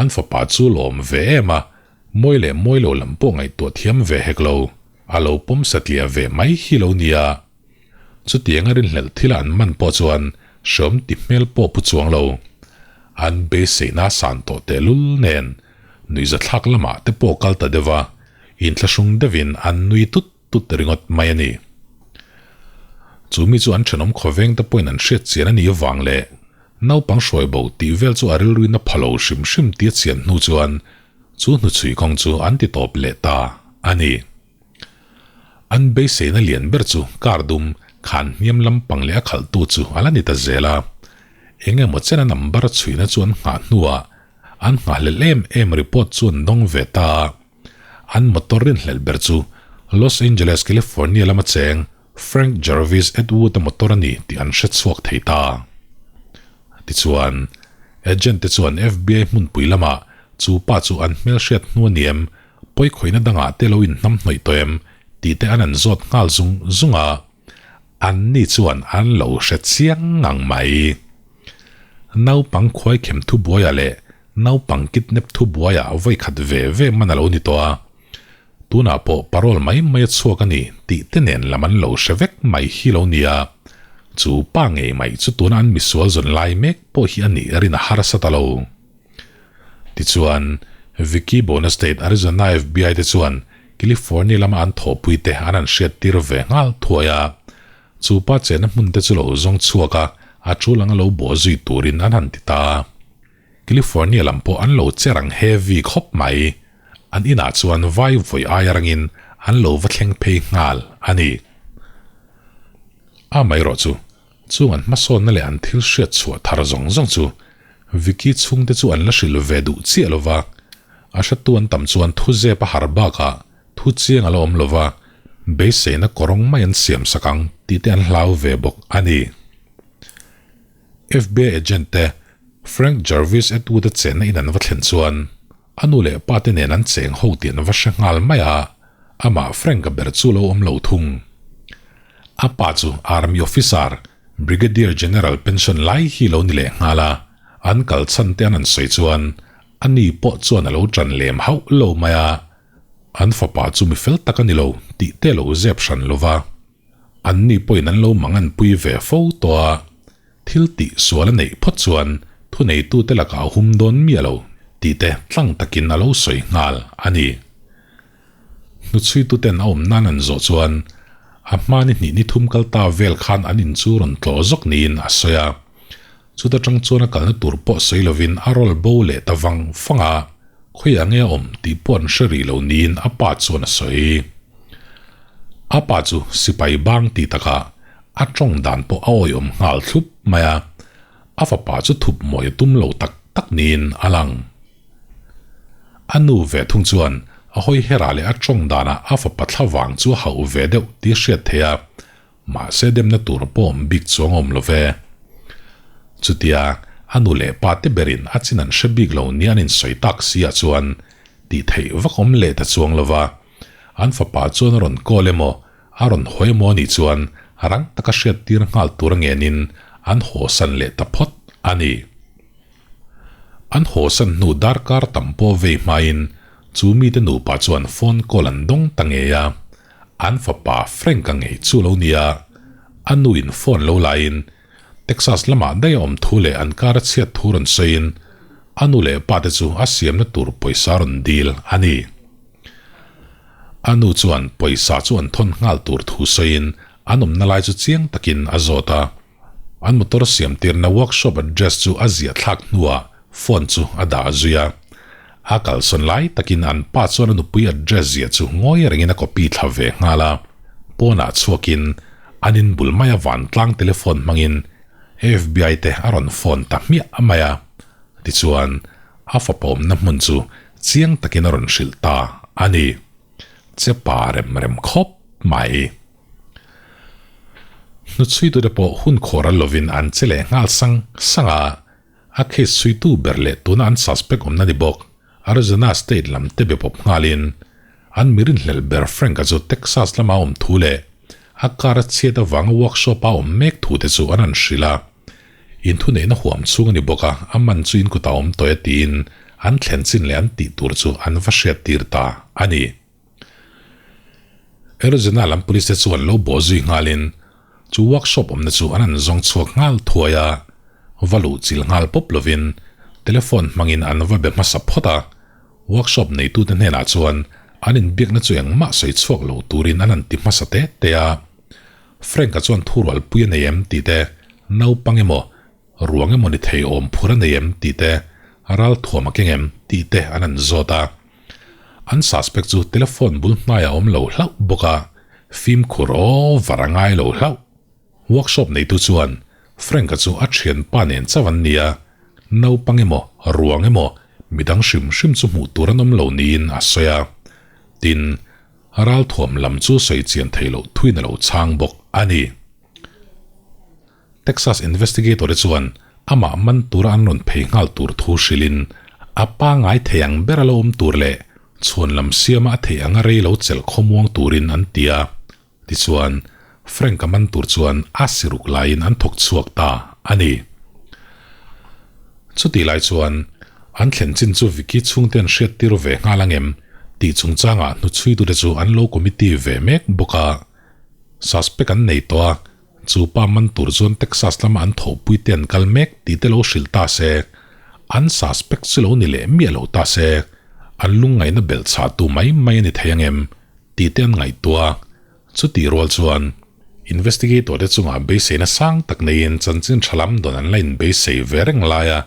an fapa chu lawm ve em a, mawi leh mawi lo lam pawh ngaihtuah thiam ve hek lo, a lo pawm satliah ve mai hi lo ni a. Chutianga rinhlelh thila an man pawh chuan hreawm ti hmel pawh pu chuang lo. An beiseina san tawh tehlul nen nuihzathlak lamah te pawh kal ta deuh a, inthlahrung deuhin an nui tut tut ringawt mai a ni. Chu mi chu an thenawm khawveng te pawhin an hriat chian a nih avang leh naupang hruai bo tih vel chu a rilruin a pha lo hrim hrim tia chian hnu chuan chu hnuchhui kawng chu an ti tawp leh ta a ni. An beiseina lian ber chu car dum khan hniam lampang leh a khalhtu chu a la ni ta zel a. Eng emaw chena number chhuina chu an nghah hnuah an nghahhlelh em em report chu an dawng ve ta a. An motor rinhlelh ber chu Los Angeles, California lama cheng Frank Jarvis Atwood-a motor a ni tih an hre chhuak thei ta. Tichuan, agent te chuan FBI hmunpui lamah chu pa chu an hmelhriat hnu a ni em Pawikhawihna dangah te lo inhnam hnawih tawh em tih te an an zawt nghal zung zung a, anni chuan an lo hre chiang ngang mai. Naupang khuaikhem thubuaiah leh naupang kidnap thubuaiah vawikhat ve ve man a lo ni tawh a, tunah pawh parole mai mai a chhuak a ni tih te nen lam an lo hre vek mai hi lo nia. Chu pa ngei mai chu tuna an misual zawn lai mek pawh hi a nih rin a harsa ta lo. Tichuan, Vicky Bona State Arizona FBI te chuan California lama an thawhpui te an han hriattir ve nghal thuai a. Chu pa chenna hmun te chu lo zawng chhuak a, a tul anga lo bawh zui turin an han ti ta. California lam pawh an lo che rang heavy khawp mai. An inah chuan vai vawi aia rangin an lo va thleng phei nghal a ni. Amaherawh chu, chung an hmasawnna leh an thil hriat chhuah thar zawng zawng chu Vicky chhungte chu an la hrilh ve duh chiah lo va, a hretu an tam chuan thu zep a har bakah thu chiang a la awm lo va, beiseina kawrawng mai an siam sak ang tih te an hlau ve bawk a ni. FBI agent te Frank Jarvis Atwood-a chenna in an va thlen chuan a nu leh pa te nen an cheng ho tih an va hre nghal mai a, amah Frank-a ber chu lo awm lo thung. A pa chu Army officer Brigadier General pension lai hi lo ni leh nghal a, an kal chhan te an han sawi chuan a ni pawh chuan a lo ṭan lem hauh lo mai a, an fapa chu mi fel tak a ni lo tih te lo zep hran lo va, an ni pawhin an lo manganpui ve fo tawh a, thil tih sual a neih phawt chuan thuneitute lakah a hum dawn miah lo tih te tlang takin a lo sawi nghal a ni. Hnuchhuituten a awm nan an zawh chuan a hma ni hnih ni thum kal ta vel khan an in chu rawn tlawh zawk niin a sawi a. Chuta tang chuan a kalna tur pawh sawi lovin a rawl bo leh ta vang vang a, khawiah nge a awm tih pawh an hre rih lo niin a pa chuan a sawi. A pa chu sipai bang ti takah a tawng dan pawh a awihawm nghal thlup mai a, a fapa chu thup mawi a tum lo tak tak niin a lang. A nu ve thung chuan a hawi herah leh a tawng danah a fapa thla vang chu a hauh ve deuh tih a hriat theih a, mahse demna tur pawh awm bik chuang awm lo ve. Chutia a nu leh pa te berin a chin an hre bik lo nia an insawi tak si ah chuan tih theih vak awm leh ta chuang lo va, an fapa chuan a rawn call emaw a rawn hawi emaw anih chuan rang taka hriat tir nghal tur a ngenin an hawsan leh ta phawt a ni. An hawsan hnu darkar tam pawh vei hmain chu mite nupa chuan phone call an dawng ta ngei a. An fapa Frank-a ngei chu lo nia, a nuin phone lo laiin Texas lamah daih a awm thu leh an kar a chhiat thu rawn sawiin a nu leh pa te chu a siamna tur pawisa rawn dil a ni. A nu chuan pawisa chu an thawn nghal tur thu sawiin an awmna lai chu chiang takin a zawt a. An motor siam tirna workshop address chu a ziah thlak hnuah phone chu a dah zui a. A kalsawn lai takin an pa chuan a nupui address ziah chu ngawi rengin a copy thla ve nghal a. Pawnah chhuakin an in bul maia vantlang telephone hmangin FBI te a rawn phone ta hmiah mai a. Tichuan, a fapa awmna hmun chu chiang takin a rawn hrilh ta a ni. Che pa rem rem khawp mai. Hnuchhuitute pawh hun khawr a lovin an che leh nghal sang sang a, a case chhuitu ber leh tuna an suspect awmna ni bawk Arizona state lam te be pawp nghalin an mi rinhlelh ber Frank-a chu Texas lama awm thu leh a car a chhiat avanga workshop-a awm mek thu te chu an han hrilh a. Inthuneihna huam chhung a ni bawk a, a man chu in kutah awm tawh e tiin an thlen chin leh an tih tur chu an va hriattir ta a ni. Arizona lam police te chuan lo bawh zui nghalin chu workshop awmna chu an han zawng chhuak nghal thuai a, va luh chil nghal pawp lovin telephone hmangin an va be hmasa phawt a, workshop neitute hnenah chuan an inbiakna chu engmah sawi chhuak lo turin an han ti hmasa te te a. Frank-a chuan thurualpui a nei em tih te, naupang emaw, Ruang emaw ni thei awm phur a nei em tih te, ral thuam a keng em tih te an han zawt a. An suspect chu telephone bul hnaiah a awm lo hlauh bawk a, fimkhur over a ngai lo hlauh. Workshop neitu chuan Frank-a chu a thianpa nen chauh an ni a, naupang emaw, ruang emaw, midang hrim hrim chu hmuh tur an awm lo niin a sawi a. Tin, ral thuam lam chu sawi chian thei loh thuin a lo chhang bawk a ni. Texas investigator te chuan amah man tura an rawn phei nghal tur thu hrilhin a pangngai thei ang ber a lo awm tur leh chhuan lam siama a theih anga rei lo chelh khawmuang turin an ti a. Tichuan, Frank-a man tur chuan a siruk laiin an thawk chhuak ta a ni. Chutih lai chuan an thlen chin chu Vicky chhungte an hriattir ve nghal ang em tih chungchangah hnuchhuitute chu an lo committee ve mek bawk a. Suspect an nei tawh a, Chu pa man tur chuan Texas lama an thawhpui te an kal mek tih te lo hrilh ta se, an suspect chu lo ni leh miah lo ta se, an lungngaihna belh chhah tu mai mai a ni thei ang em tih te an ngaihtuah a. Chutih rual chuan investigator te chungah beiseina sang tak neiin chanchin tha lam dawn an la inbeisei ve reng lai a,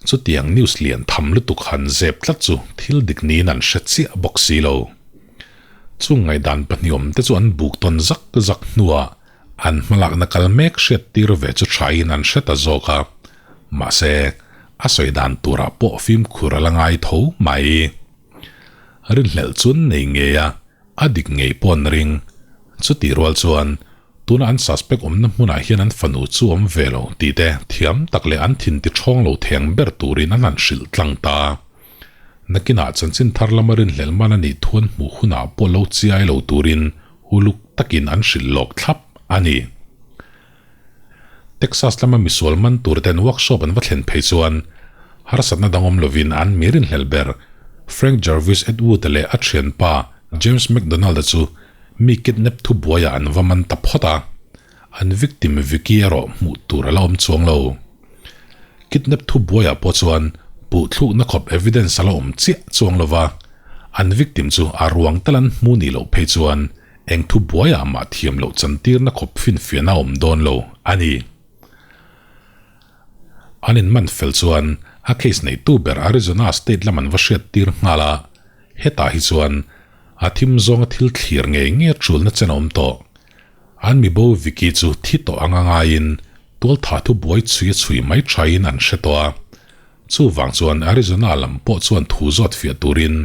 chutiang news lian tham lutuk han zep tlat chu thil dik niin an hre chiah bawk si lo. Chung ngaihdan pahniawm te chu an buk tawn zak zak hnuah An hmalakna kal mek hriattir ve chu thain an hre ta zawk a, mahse, a sawi dan turah pawh fimkhur a la ngai tho mai. Rinhlelh chuan nei ngei a, a dik ngei pawh an ring. Chutih rual chuan, tuna an suspect awmna hmunah hian an fanu chu awm ve lo tih te thiam tak leh an thin ti ṭhawng lo theng ber turin an han hrilh tlang ta. Nakinah chanchin thar lama rinhlelh man a nih thu an hmuh hunah pawh lo chiai lo turin Uluk takin an hrilh lawk thlap a ni. Texas lama misual man tur ten workshop an va thlen phei chuan harsatna dang awm lovin an mi rinhlelh ber Frank Jarvis Atwood-a leh a thianpa James McDonald-a chu mi kidnap thubuaiah an va man ta phawt a. An victim Vicky erawh hmuh tur a la awm chuang lo. Kidnap thubuaiah pawh chuan puhthlukna khawp evidence a la awm chiah chuang lo va, an victim chu a ruang tal an hmu nih loh phei chuan eng thubuaiah mah thiam loh chantirna khawp finfiahna a awm dawn lo a ni. An inman fel chuan a case neihtu ber Arizona state lam an va hriattir nghal a, hetah hi chuan a thim zawnga thil thlir ngei ngei tulna chen a awm tawh. An mibo Vicky chu thi tawh anga ngaiin tualtha thu buai chhui a chhui mai thain an hre tawh a. Chuvang chuan Arizona lam pawh chuan thu zawt fiah turin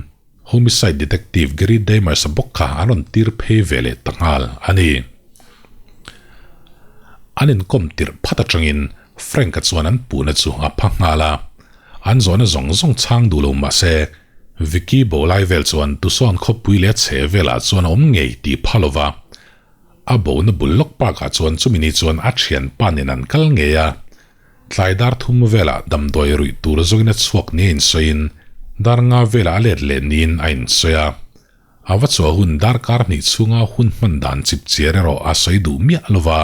Homicide Detective Gary Demers-a bawk kha an rawn tir phei ve leh ta nghal a ni. An inkawm tirh phat atangin Frank-a chuan an puhna chu a pha nghal a. An zawhna zawng zawng chhang duh lo mah se, Vicky bo lai vel chuan Tucson khawpui leh a chhe velah chuan a awm ngei tih pha lo va. A bona bul lawk park ah chuan chumi ni chuan a thianpa nen an kal ngei a. Tlai dar thum velah damdawi ruih tur zawngin a chhuak nia insawiin dar nga velah a let leh niin a insawi a. A va chhuah hun darkar hnih chhunga hun hman dan chipchiar erawh a sawi duh miah lo va.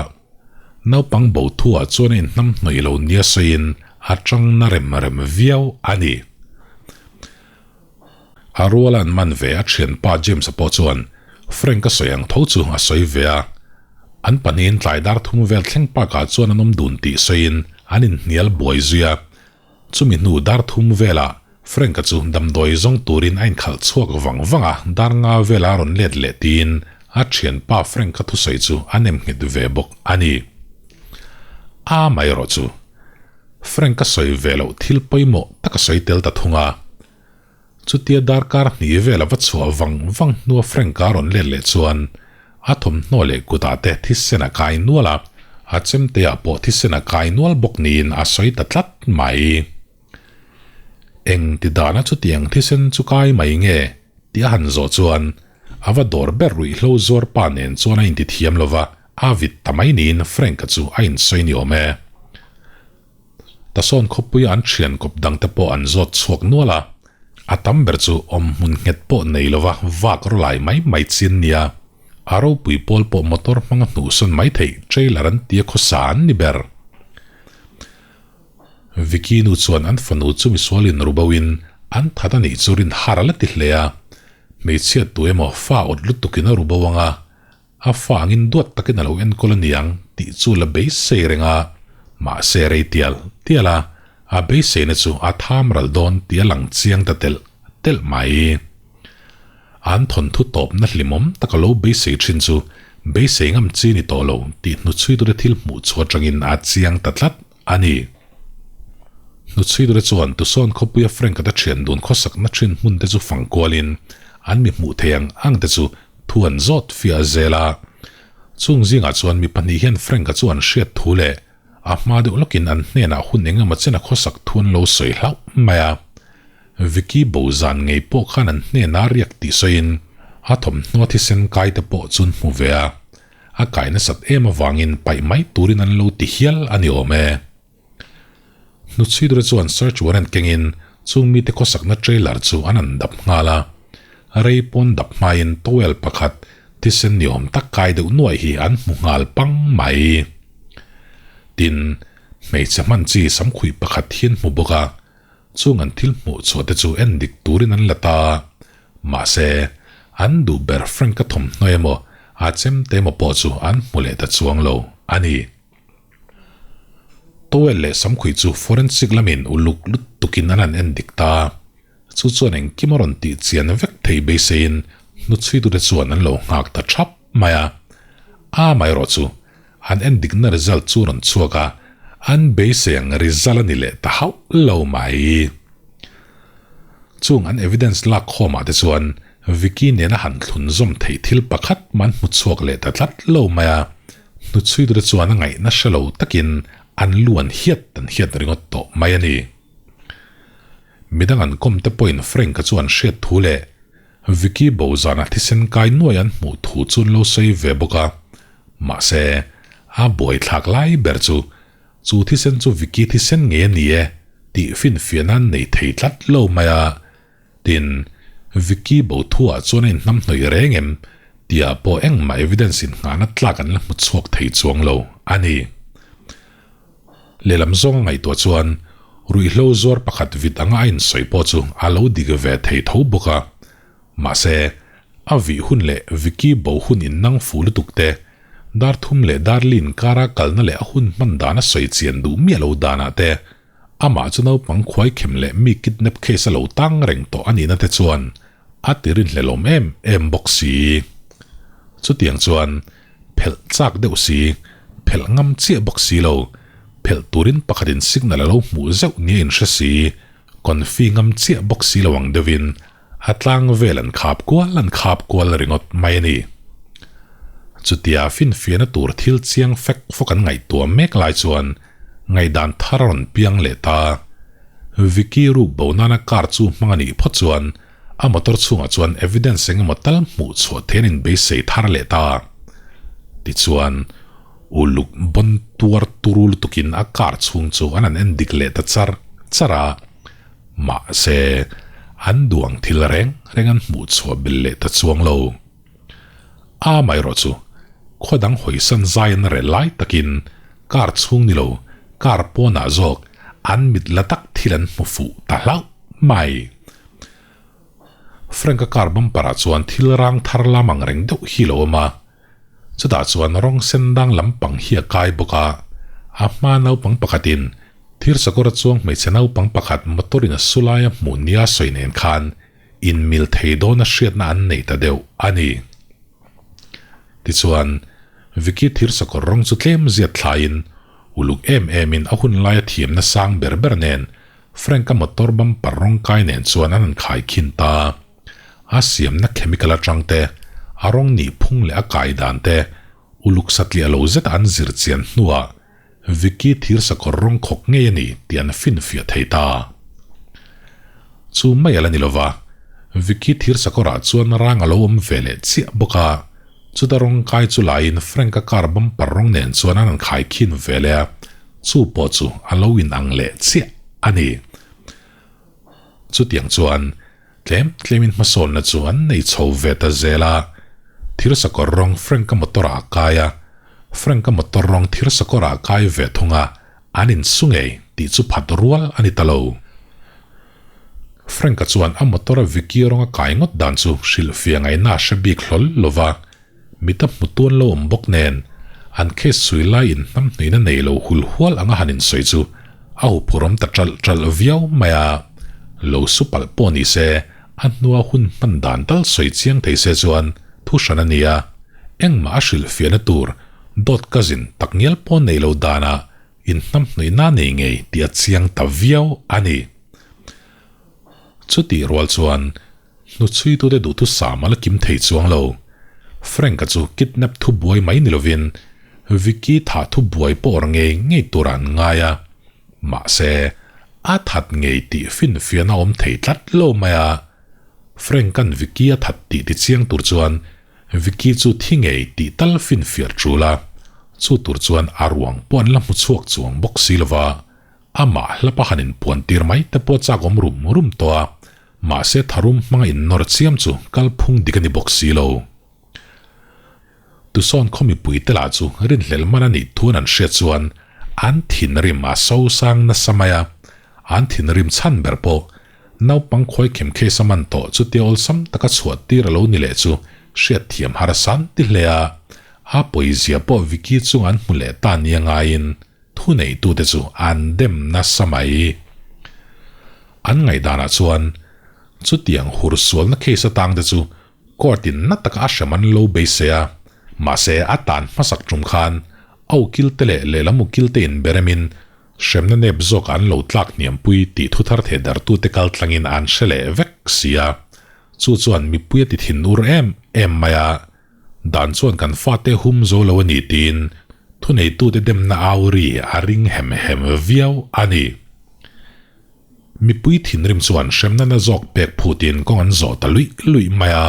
Naupang bo thuah chuan a inhnamhnawih lo nia sawiin a tang na rem rem viau a ni. A ruala an man ve a thianpa James-a pawh chuan Frank-a sawi ang tho chu a sawi ve a. An pahnihin tlai dar thum vel thleng park-ah chuan an awm dun tih sawiin an inhnial buai zui a. Chumi hnu dar thum velah Frank-a chu damdawi zawng turin a inkhalh chhuak vang vang a, dar nga vela a rawn let leh tiin a thianpa Frank-a thusawi chu a nem nghet ve bawk a ni. A mai erawh chu Frank-a sawi ve loh thil pawimawh tak a sawi tel ta thung a. Chutia darkar hnih vel a va chhuah vang vang hnua Frank-a rawn let leh chuan a thawmhnaw leh kutah te thisen a kai nual a, a chemteah pawh thisen a kai nual bawk niin a sawi ta tlat mai. Eng ti dana chutiang thisen chu kai mai nge tih a han zawh chuan a va dawr ber ruihhlo zuar pa nen chuan a inti thiam lo va, a vit ta mai niin Frank-a chu a insawi ni awm e. Tasawn khawpuia an thian kawp dangte pawh an zawt chhuak nual a, a tam ber chu awm hmun nghet pawh nei lova vak rawlai mai mai chin nia. A ropui pawl pawh motor hmanga hnuhsawn mai theih trailer an tia khawsa an ni ber. Vicky nu chuan an fanu chu misualin ruboin an that a nih chu rin har a la ti hle a, hmeichhia tu emaw fa awt lutukin a rubo ang a, A fa angin duat takin a lo enkawl a niang tih chu la beisei reng a, mahse rei tial tial a, a beiseina chu a tham ral dawn tih a lang chiang ta telh telh mai. An thawnthu tawpna hlimawm taka lo beisei thin chu beisei ngam chi ni tawh lo tih hnuchhuitute thil hmuh chu atangin a chiang ta tlat a ni. Hnuchhuitute chuan Tucson khawpuia Frank-a te thian dun khawsakna thin hmun te chu fang kualin an mi hmuh thei ang ang te chu Thu an zawt fiah zel a. Chung zingah chuan mi pahnih hian Frank-a chu an hriat thu leh a hma deuh lawkin an hnenah hun eng emaw chen a khawsak thu an lo sawi hlauh mai a. Vicky bo zan ngei pawh khan an hnenah riak tih sawiin a thawmhnaw thisen kai te pawh chu an hmu ve a. A kai nasat em avangin paih mai turin an lo ti hial a ni awm e. Hnuchhuidura chuan search warrant kengin chung mite khawsakna trailer chu an han dap nghal a. Rei pawn dap hmain towel pakhat thisen ni awm tak kai deuh nuaih hi an hmu nghal pang mai. Tin, hmeichhe hman chi samkhuih pakhat hi an hmu bawk a, chung an thil hmuh chhuah te chu en dik turin an la ta. Mahse, an duh ber Frank-a thawmhnaw emaw a chemte emaw pawh chu an hmu leh ta chuang lo a ni. Towel leh samkhuih chu forensic lamin uluk lutukin an han en dik ta. Chu chuan engkim a rawn tih chian vek thei beiseiin hnuchhuitute chuan an lo nghak ta thap mai a. A amaherawh chu an en dikna result chu rawn chhuak a, an beisei ang result a ni leh ta hauh lo mai. Chung an evidence lak khawmah te chuan Vicky nena han thlun zawm theih thil pakhat mah an hmu chhuak leh ta tlat lo mai a. Hnuchhuitute chuan a ngaihna hre lo takin an lu an hiat an hiat ringawt tawh mai a ni. Midang an kawm te pawhin Frank-a chu an hriat thu leh Vicky bo zana thisen kai nuai an hmuh thu chu an lo sawi ve bawk a. Mahse, a buaithlak lai ber chu chu thisen chu Vicky thisen ngei a ni e tih finfiahna an nei thei tlat lo mai a. Tin, Vicky bo thuah chuan a inhnamhnawih reng em? Tihah pawh engmah evidence innghahna tlak an la hmu chhuak thei chuang lo a ni. Lehlam zawnga ngaihtuah chuan ruihhlo zuar pakhat vit anga a insawi pawh chu a lo dik ve thei tho bawk a. Mahse, a vih hun leh Vicky bo hun innang fu lutuk te, dar thum leh dar li inkara kalna leh a hun hman dana sawi chian duh miah lo danah te, Amah chu naupang khuaikhem leh mi kidnap case a lo tang reng tawh a nihna te chuan a ti rinhlelawm em em bawk si. Chutiang chuan phelh chak deuh si, phelh ngam chiah bawk si lo, phelh turin pakhatin signal a lo hmuh zeuh nia inhre si, confi ngam chiah bawk si lo ang deuhin a tlang vel an khap kual an khap kual ringawt mai a ni. Chutia finfiahna tur thil chiang fek fawk an ngaihtuah mek lai chuan ngaihdan thar a rawn piang leh ta. Vicky ruk bo nana car chu hmang a nih phawt chuan a motor chhungah chuan evidence eng emaw tal hmuh chhuah theih an inbeisei thar leh ta. Tichuan, uluk bawn tuar turu lutukin a car chhung chu an han en dik leh ta char char a. Mahse, An duh ang thil reng reng an hmuh chhuah belh leh ta chuang lo. Amaherawhchu, khaw dang hawisan zai an rel lai takin car chhung ni lo, car pawnah zawk an mit la tak thil an hmu fuh ta hlauh mai. Frank-a car bumper-ah chuan thil rang thar lam ang reng deuh hi lo awm a. Chutah chuan rawng sen dang lampang hi a kai bawk a, a hma naupang pakhatin thir sakawra chuang hmeichhe naupang pakhat motor in a su laia hmuh nia sawi nen khan inmil thei dawna hriatna an nei ta deuh a ni. Tichuan, Vicky thir sakawr rawng chu tlem ziat thlaiin uluk em emin a hun laia thiamna sang ber ber nen Frank-a motor bumper rawng kai nen chuan an han khaikhin ta. A siamna chemical atang te, a rawng nih phung leh a kai dan te uluk satliah lo zet an zir chian hnuah Vicky thir sakawr rawng khawk ngei a ni tih an finfiah thei ta. Chu mai a la ni lova, Vicky thir sakawrah chuan rang a lo awm ve leh chiah bawk a, chuta rawng kai chu laiin Frank-a car bumper rawng nen chuan an han khaikhin ve leh a, chu pawh chu a lo inang leh chiah a ni. Chutiang chuan Tlem tlemin hmasawnna chu an nei chho ve ta zel a, thir sakawr rawng Frank-a motor-ah a kai a, Frank-a motor rawng thir sakawrah a kai ve thung a, an insu ngei tih chu phat rual a ni ta lo. Frank-a chuan a motor-a Vicky rawng a kai ngawt dan chu hrilhfiah ngaihna a hre bik hlawl lo va, Mita hmutu an lo awm bawk nen, an case sawi lai in hnamhnuihna nei lo hul hual anga han insawi chu a huphurhawm ta ṭalh ṭalh viau mai a. Lo su palh pawh ni se, a hnua hun hman dan tal sawi chiang thei se chuan thu hran a ni a, engmah a hrilhfiahna tur dawt cousin takngial pawh nei lo danah in hnamhnuihna nei ngei tih a chiang ta viau a ni. Chutih rual chuan Hnuchhuitute duhthusam a la kim thei chuang lo. Frank-a chu kidnap thu buai mai ni lovin Vicky thah thu buai pawh awr ngei ngei turah an ngai a. Mahse, a that ngei tih finfiahna a awm thei tlat lo mai a. Frank-a'n Vicky a that tih tichiang tur chuan Vicky chu thi ngei tih tal finfiah tul a. Chu tur chuan a ruang pawh an la hmu chhuak chuang bawk si lova. Amah hlapa han inpuan tir mai te pawh chak awm rum rum tawh a. Mahse tharum hmanga innawr chiam chu kalphung dik a ni bawk si lo. Tucson khaw mipui te lah chu rinhlelh man a nih thuan an hriat chuan an thinrim a sosang nasa mai a, an thinrim chhan ber pawh naupang khuaikhem case a man tawh chutia awlsam taka chhuah tir a lo ni leh chu hriatthiam har a san ti hle a, a pawizia pawh Vicky chunga an hmu leh ta nia ngaiin Thuneitute chu an dem nasa mai. An ngaihdanah chuan chutiang hur sualna case atangte chu court in na taka a hrem an lo beisei a, mahse a tan hmasak tum khan a ukilte leh lehlam ukilte inberemin hremna nep zawkah an lo tlak hniampui tih thuthar thehdartute kaltlangin an hre leh vek si a, chu chuan mipui a ti thinur em em mai a. Dan chuan kan fate hum zo lo a ni tiin thuneitute demna au ri a ring hem hem viau a ni. Mipui thinrim chuan hremna na zawk pek phutin kawng an zawh ta luih luih mai a.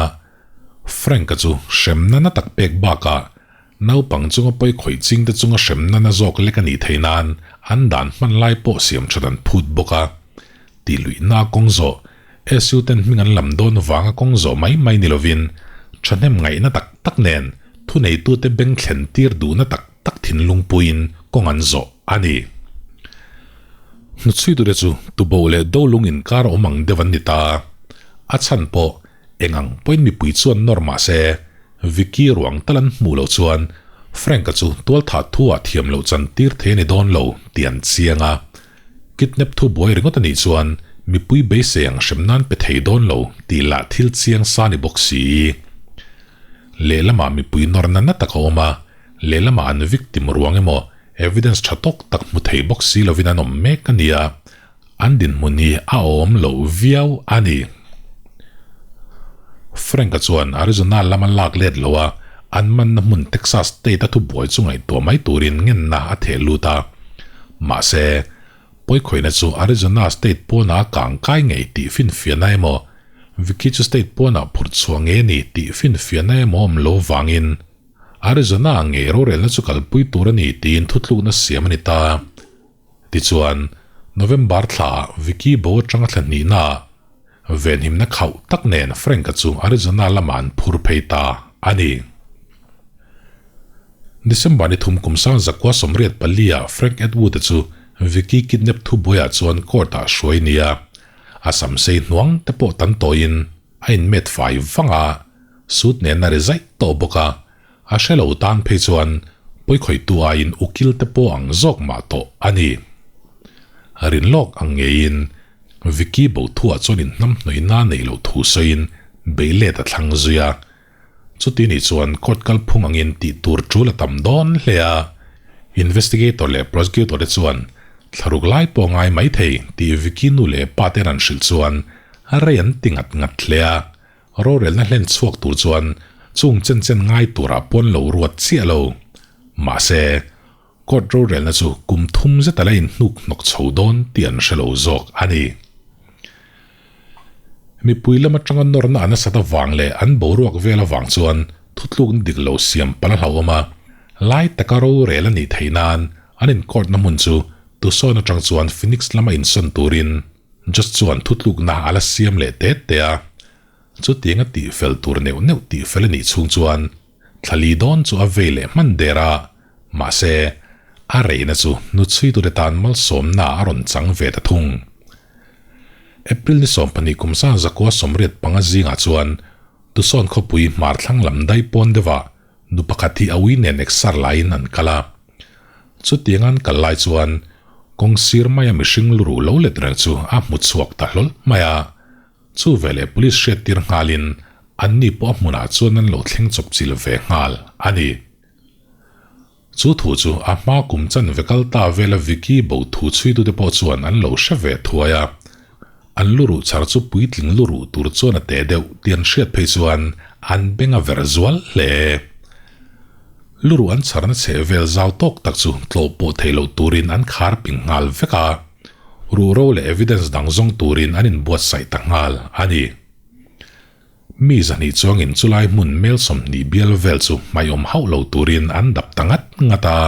Frank-a chu hremna na tak pek bakah naupang chunga pawi khawih chingte chunga hremna na zawk lek a nih theih nan an dan hman lai pawh siam that an phut bawk a. Tih luihna kawng zawh SU ten hming an lam dawn vanga kawng zawh mai mai ni lovin thahnem ngaihna tak tak nen thuneitute beng thlen tir duhna tak tak thinlung puiin kawng an zawh a ni. Hnuchhuitute chu tuboh leh dolung inkar awm ang deuh an ni ta. A chhan pawh eng ang pawhin mipui chuan nawr mah se Vicky ruang tal an hmuh loh chuan Frank-a chu tualthah thu-ah thiam loh chan tir thei a ni dawn lo tih an chiang a. Kidnap thu buai ringawt a nih chuan mipui beisei ang hrem nan pe thei dawn lo tih lah thil chiang sa ni bawk si. Lehlamah mipui nawrna na tak a awm a, lehlamah an victim ruang emaw evidence tha tawk tak hmu thei bawk si lovin an awm mek a nia, an dinhmun hi a awm lo viau a ni. Frank-a chuan Arizona lama lak let lo a, an manna hmun Texas state-a thubuai chu ngaihtuah mai turin ngenna a theh lut a. Mahse, pawikhawihna chu Arizona state pawnah a kang kai ngei tih finfiahna emaw, Vicky chu state pawnah phurh chhuah ngei a ni tih finfiahna emaw awm lo vangin Arizona ngei rorelna chu kalpui tur a ni tiin thutlukna siam a ni ta. Tichuan, November thlaah Vicky bo atanga thla hnihnaah. Venhimna khauh tak nen Frank-a chu Arizona lamah an phur phei ta a ni. December ni thum kum sang zakua 84 ah Frank Atwood-a chu Vicky kidnap thubuaiah chuan court-ah hruai nia a sam sei hnuang te pawh tan tawiin a inmet fai vang a, suit nen a ri zaih tawh bawk a, a hre lo tan phei chuan pawikhawihtu aiin ukil te pawh ang zawk mah tawh a ni. Rin lawk ang ngeiin Vicky Bothuah chuan inhnamhnawihna neih loh thu sawiin beilet a thlang zui a, Chuti nih chuan court kalphung angin tih tur tul a tam dawn hle a, investigator leh prosecutor te chuan thlaruk lai pawh a ngai mai thei tih Vicky nu leh pa ten an hrilh chuan rei an ti ngat ngat hle a, rorelna hlen chhuak tur chuan chung chen chen ngai turah pawn lo ruat chiah lo. Mahse, court rorelna chu kum thum zet a la inhnuk hnawk chho dawn tih an hre lo zawk a ni. Mipui lam atanga nawrna a nasat avang leh an boruak vel avang chuan thutlukna dik lo siam palh a hlauhawm a, lai taka rorel a nih theih nan an incourt-na hmun chu Tucson atang chuan Phoenix lama insawn turin Judge chuan thutlukna a la siam leh te te a. Chutiang a tihfel tur neuh neuh tihfel a nih chhung chuan Thla li dawn chu a vei leh hman der a, mahse, a reina chu hnuchhuitute tan malsawmna a rawn chang ve ta thung. April ni 12 kum 1985 zingah chuan Tucson khawpui hmar thlang lam dai pawn deuhah nu pakhat hi a ui nen eksar laiin an kal a. Chutiang an kal lai chuan kawng sir maia mihring luruh lo let reng chu a hmu chhuak ta hlawl mai a. Chu veleh police hriattir nghalin anni pawh a hmunah chuan an lo thleng chawp chil ve nghal a ni. Chu thu chu a hma kum chanve kal ta vela Vicky bo thu chhuitute pawh chuan an lo hre ve thuai a. An luruh chhar chu puitling luruh tur chuan a teh deuh tih an hriat phei chuan an beng a ver zual hle. Luruh an chharna chheh vel zau tawk tak chu tlawh pawh theih loh turin an khar ping nghal vek a. Ruhro leh evidence dang zawng turin an inbuatsaih ta nghal a ni. Mi zahnih chuangin chulai hmun mel 20 bial vel chu hmaiawm hauh lo turin an dap ta ngat ngat a,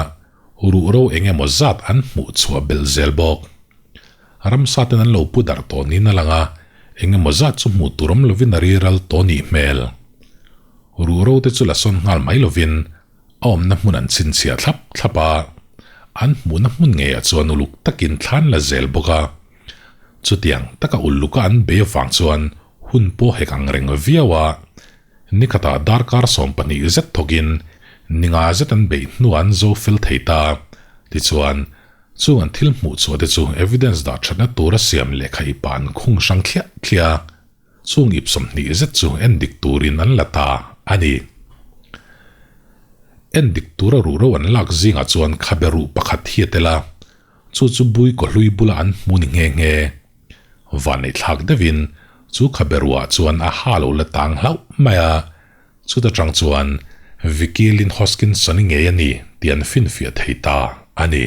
ruhro eng emaw zat an hmuh chhuah belh zel bawk. Ramsa ten an lo pu darh tawh niin a lang a, eng emaw zat chu hmuh tur awm lovin a riral tawh nih hmel. Ruhro te chu la sawn nghal mai lovin A awmna hmun an chhinchhiah thlap thlap a, an hmuhna hmun ngeiah chuan uluk takin thlan la zel bawk a. Chutiang taka uluka an bei avang chuan hun pawh hek ang reng viau a, nikhatah darkar 12 zet thawkin ninga zet an beih hnuah an zo fel thei ta. Tichuan, chung an thil hmuh chhuah te chu evidence dah thatna tura siam lehkha ipa an khung hrang thliah thliah a. Chung ip 20 zet chu en dik turin an la ta a ni. En dik tura ruhro an lak zingah chuan khabe ruh pakhat hi a tel a, chu chu bui kawhlui bula an hmu ni nghe nghe. Vanneihthlak deuhin chu khabe ruhah chuan a ha lo la tang hlauh mai a, chuta tang chuan Vicky Lynn Hoskinson-i ngei a ni tih an finfiah thei ta a ni.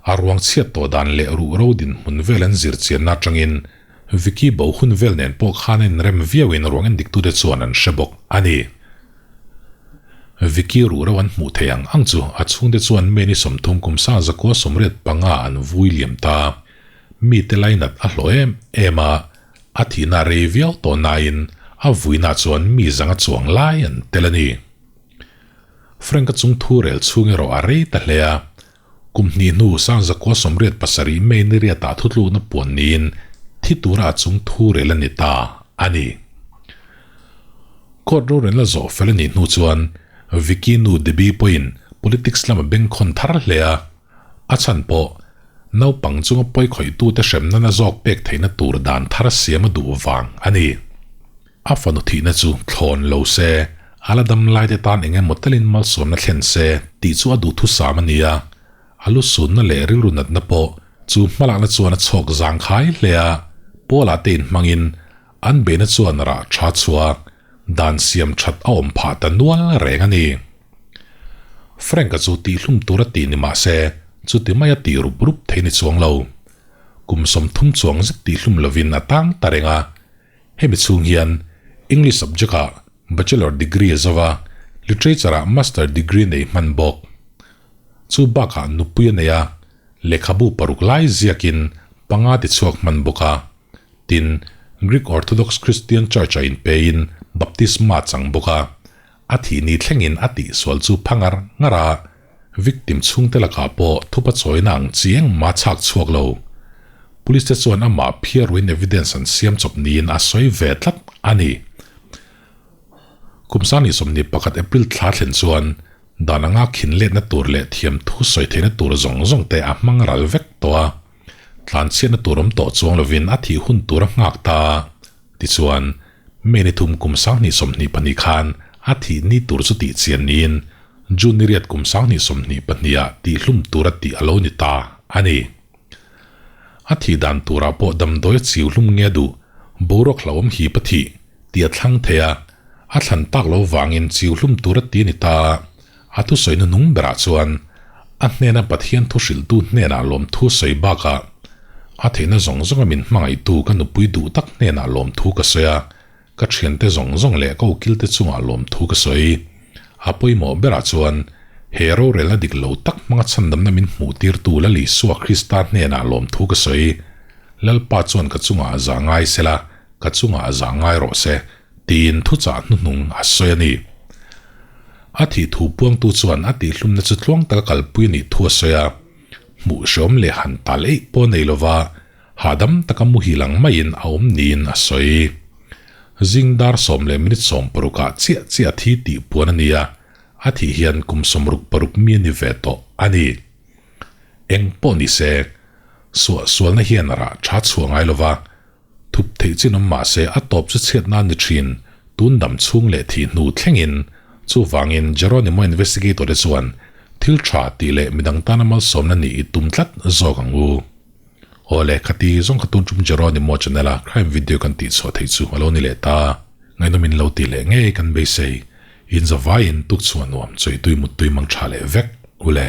A ruang chhiat tawh dan leh ruhro dinhmun vel an zir chianna atangin Vicky bo hun vel nen pawh khan a inrem viauin ruang endiktute chuan an hre bawk a ni. Vicky ruhro an hmuh theih ang ang chu a chhungte chuan May ni 30 kum 1985 an vui liam ta. Mite lainat a hlawh em em a, a thihna rei viau tawh nain a vuina chuan mi zanga chuang lai an tel a ni. Frank-a chung thu rel chhung erawh a rei ta hle a, kum hnih hnu 1987 May ni riatah thutlukna puan niin thi tura a chung thu rel a ni ta a ni. Court rorelna zawh fel a nih hnu chuan Vicky nu Debbie pawhin politics lama bengkhawn thar hle a, a chhan pawh naupang chunga pawikhawih-tute hremna na zawk pek theihna tur dan thar siam a duh vang a ni. A fanu thihna chu thlawn lo se, a la dam lai te tan eng emaw talin malsawmna thlen se tih chu a duhthusam a ni a. A lu sunna leh rilru natna pawh chu hmalakna chuan a chhawk zang khai hle a, Paula te inhmangin an beihna chuan rah tha chhuak dan siam that a awm phah ta nual reng a ni. Frank-a chu tihhlum tur a tih ni mah se, chuti maia tih rup rup thei ni chuang lo. Kum 30 chuang zet tihhlum lovin a tang ta reng a. Hemi chhung hian English subject-ah Bachelor degree a zo a, Literature-ah Master degree nei hman bawk. Chu bakah nupui a nei a, lehkhabu paruk lai ziakin panga ti chhuak hman bawk a. Tin, Greek Orthodox Christian Church-ah inpein baptisma chang bawk a, a thih ni thlengin a tihsual chu pha ngar ngar a, victim chhungte lakah pawh thupa chawina ang chi engmah a chhak chhuak lo. Police te chuan amah phiarruin evidence an siam chawp niin a sawi ve tlat a ni. Kum 2021 April thla thlen chuan dan anga khin letna tur leh thiamthu sawi theihna tur zawng zawng te a hmang ral vek tawh a. Tlanchhiatna tur awm tawh chuang lovin a thih hun tur a nghak ta. Tichuan, May ni thum kum 2022 khan a thih ni tur chu tih chian niin June ni riat kum 2022 ah tihhlum tura tih a lo ni ta a ni. A thih dan turah pawh damdawi a chiu hlum nge duh, boruak hlauhawm hip a thih tih a thlang thei a, a thlan tak lo vangin chiu hlum tur a ti a ni ta. A thusawi hnuhnung berah chuan a hnena Pathian thu hrilhtu hnenah lawmthu sawi bakah a theihna zawng zawnga min hmangaihtu ka nupui duh tak hnenah lawmthu ka sawi a, ka thiante zawng zawng leh ka ukilte chungah lawmthu ka sawi. A pawimawh berah chuan he rorelna dik lo tak hmanga chhandamna min hmuh tirtu Lal Isua Krista hnenah lawmthu ka sawi. Lalpa chuan ka chungah a zah ngai sela, ka chungah a zah ngai rawh se. Tiin thuchah hnuhnung a sawi a ni. A thih thu puangtu chuan a tihhlumna chu tluang taka kalpui a nih thu a sawi a, hmuh hreawm leh han tal eih pawh nei lova hahdam taka muhil ang maiin a awm niin a sawi. Zing dar 10 leh minute 60 ah chiah chiah a thi tih puan a ni a, a thih hian kum 66 mi a ni ve tawh a ni. Eng pawh ni se, suahsualna hian rah tha chhuah ngai lova, Thup theih chin awm mah se a tawp chu chhiatna a ni thin, tun dam chhung leh thih hnu thlengin. Chuvangin Jeronimo investigator te chuan thil tha tih leh midang tana malsawmna nih i tum tlat zawk ang u. Aw le, khati zawng kha tun tum Jeronimo channel a crime video kan tih chhuah theih chu a lo ni leh ta. Ngaihnawm in lo tih leh ngei kan beisei. In zavaiin tukchhuah nuam chawitui muttui mang tha leh vek u le.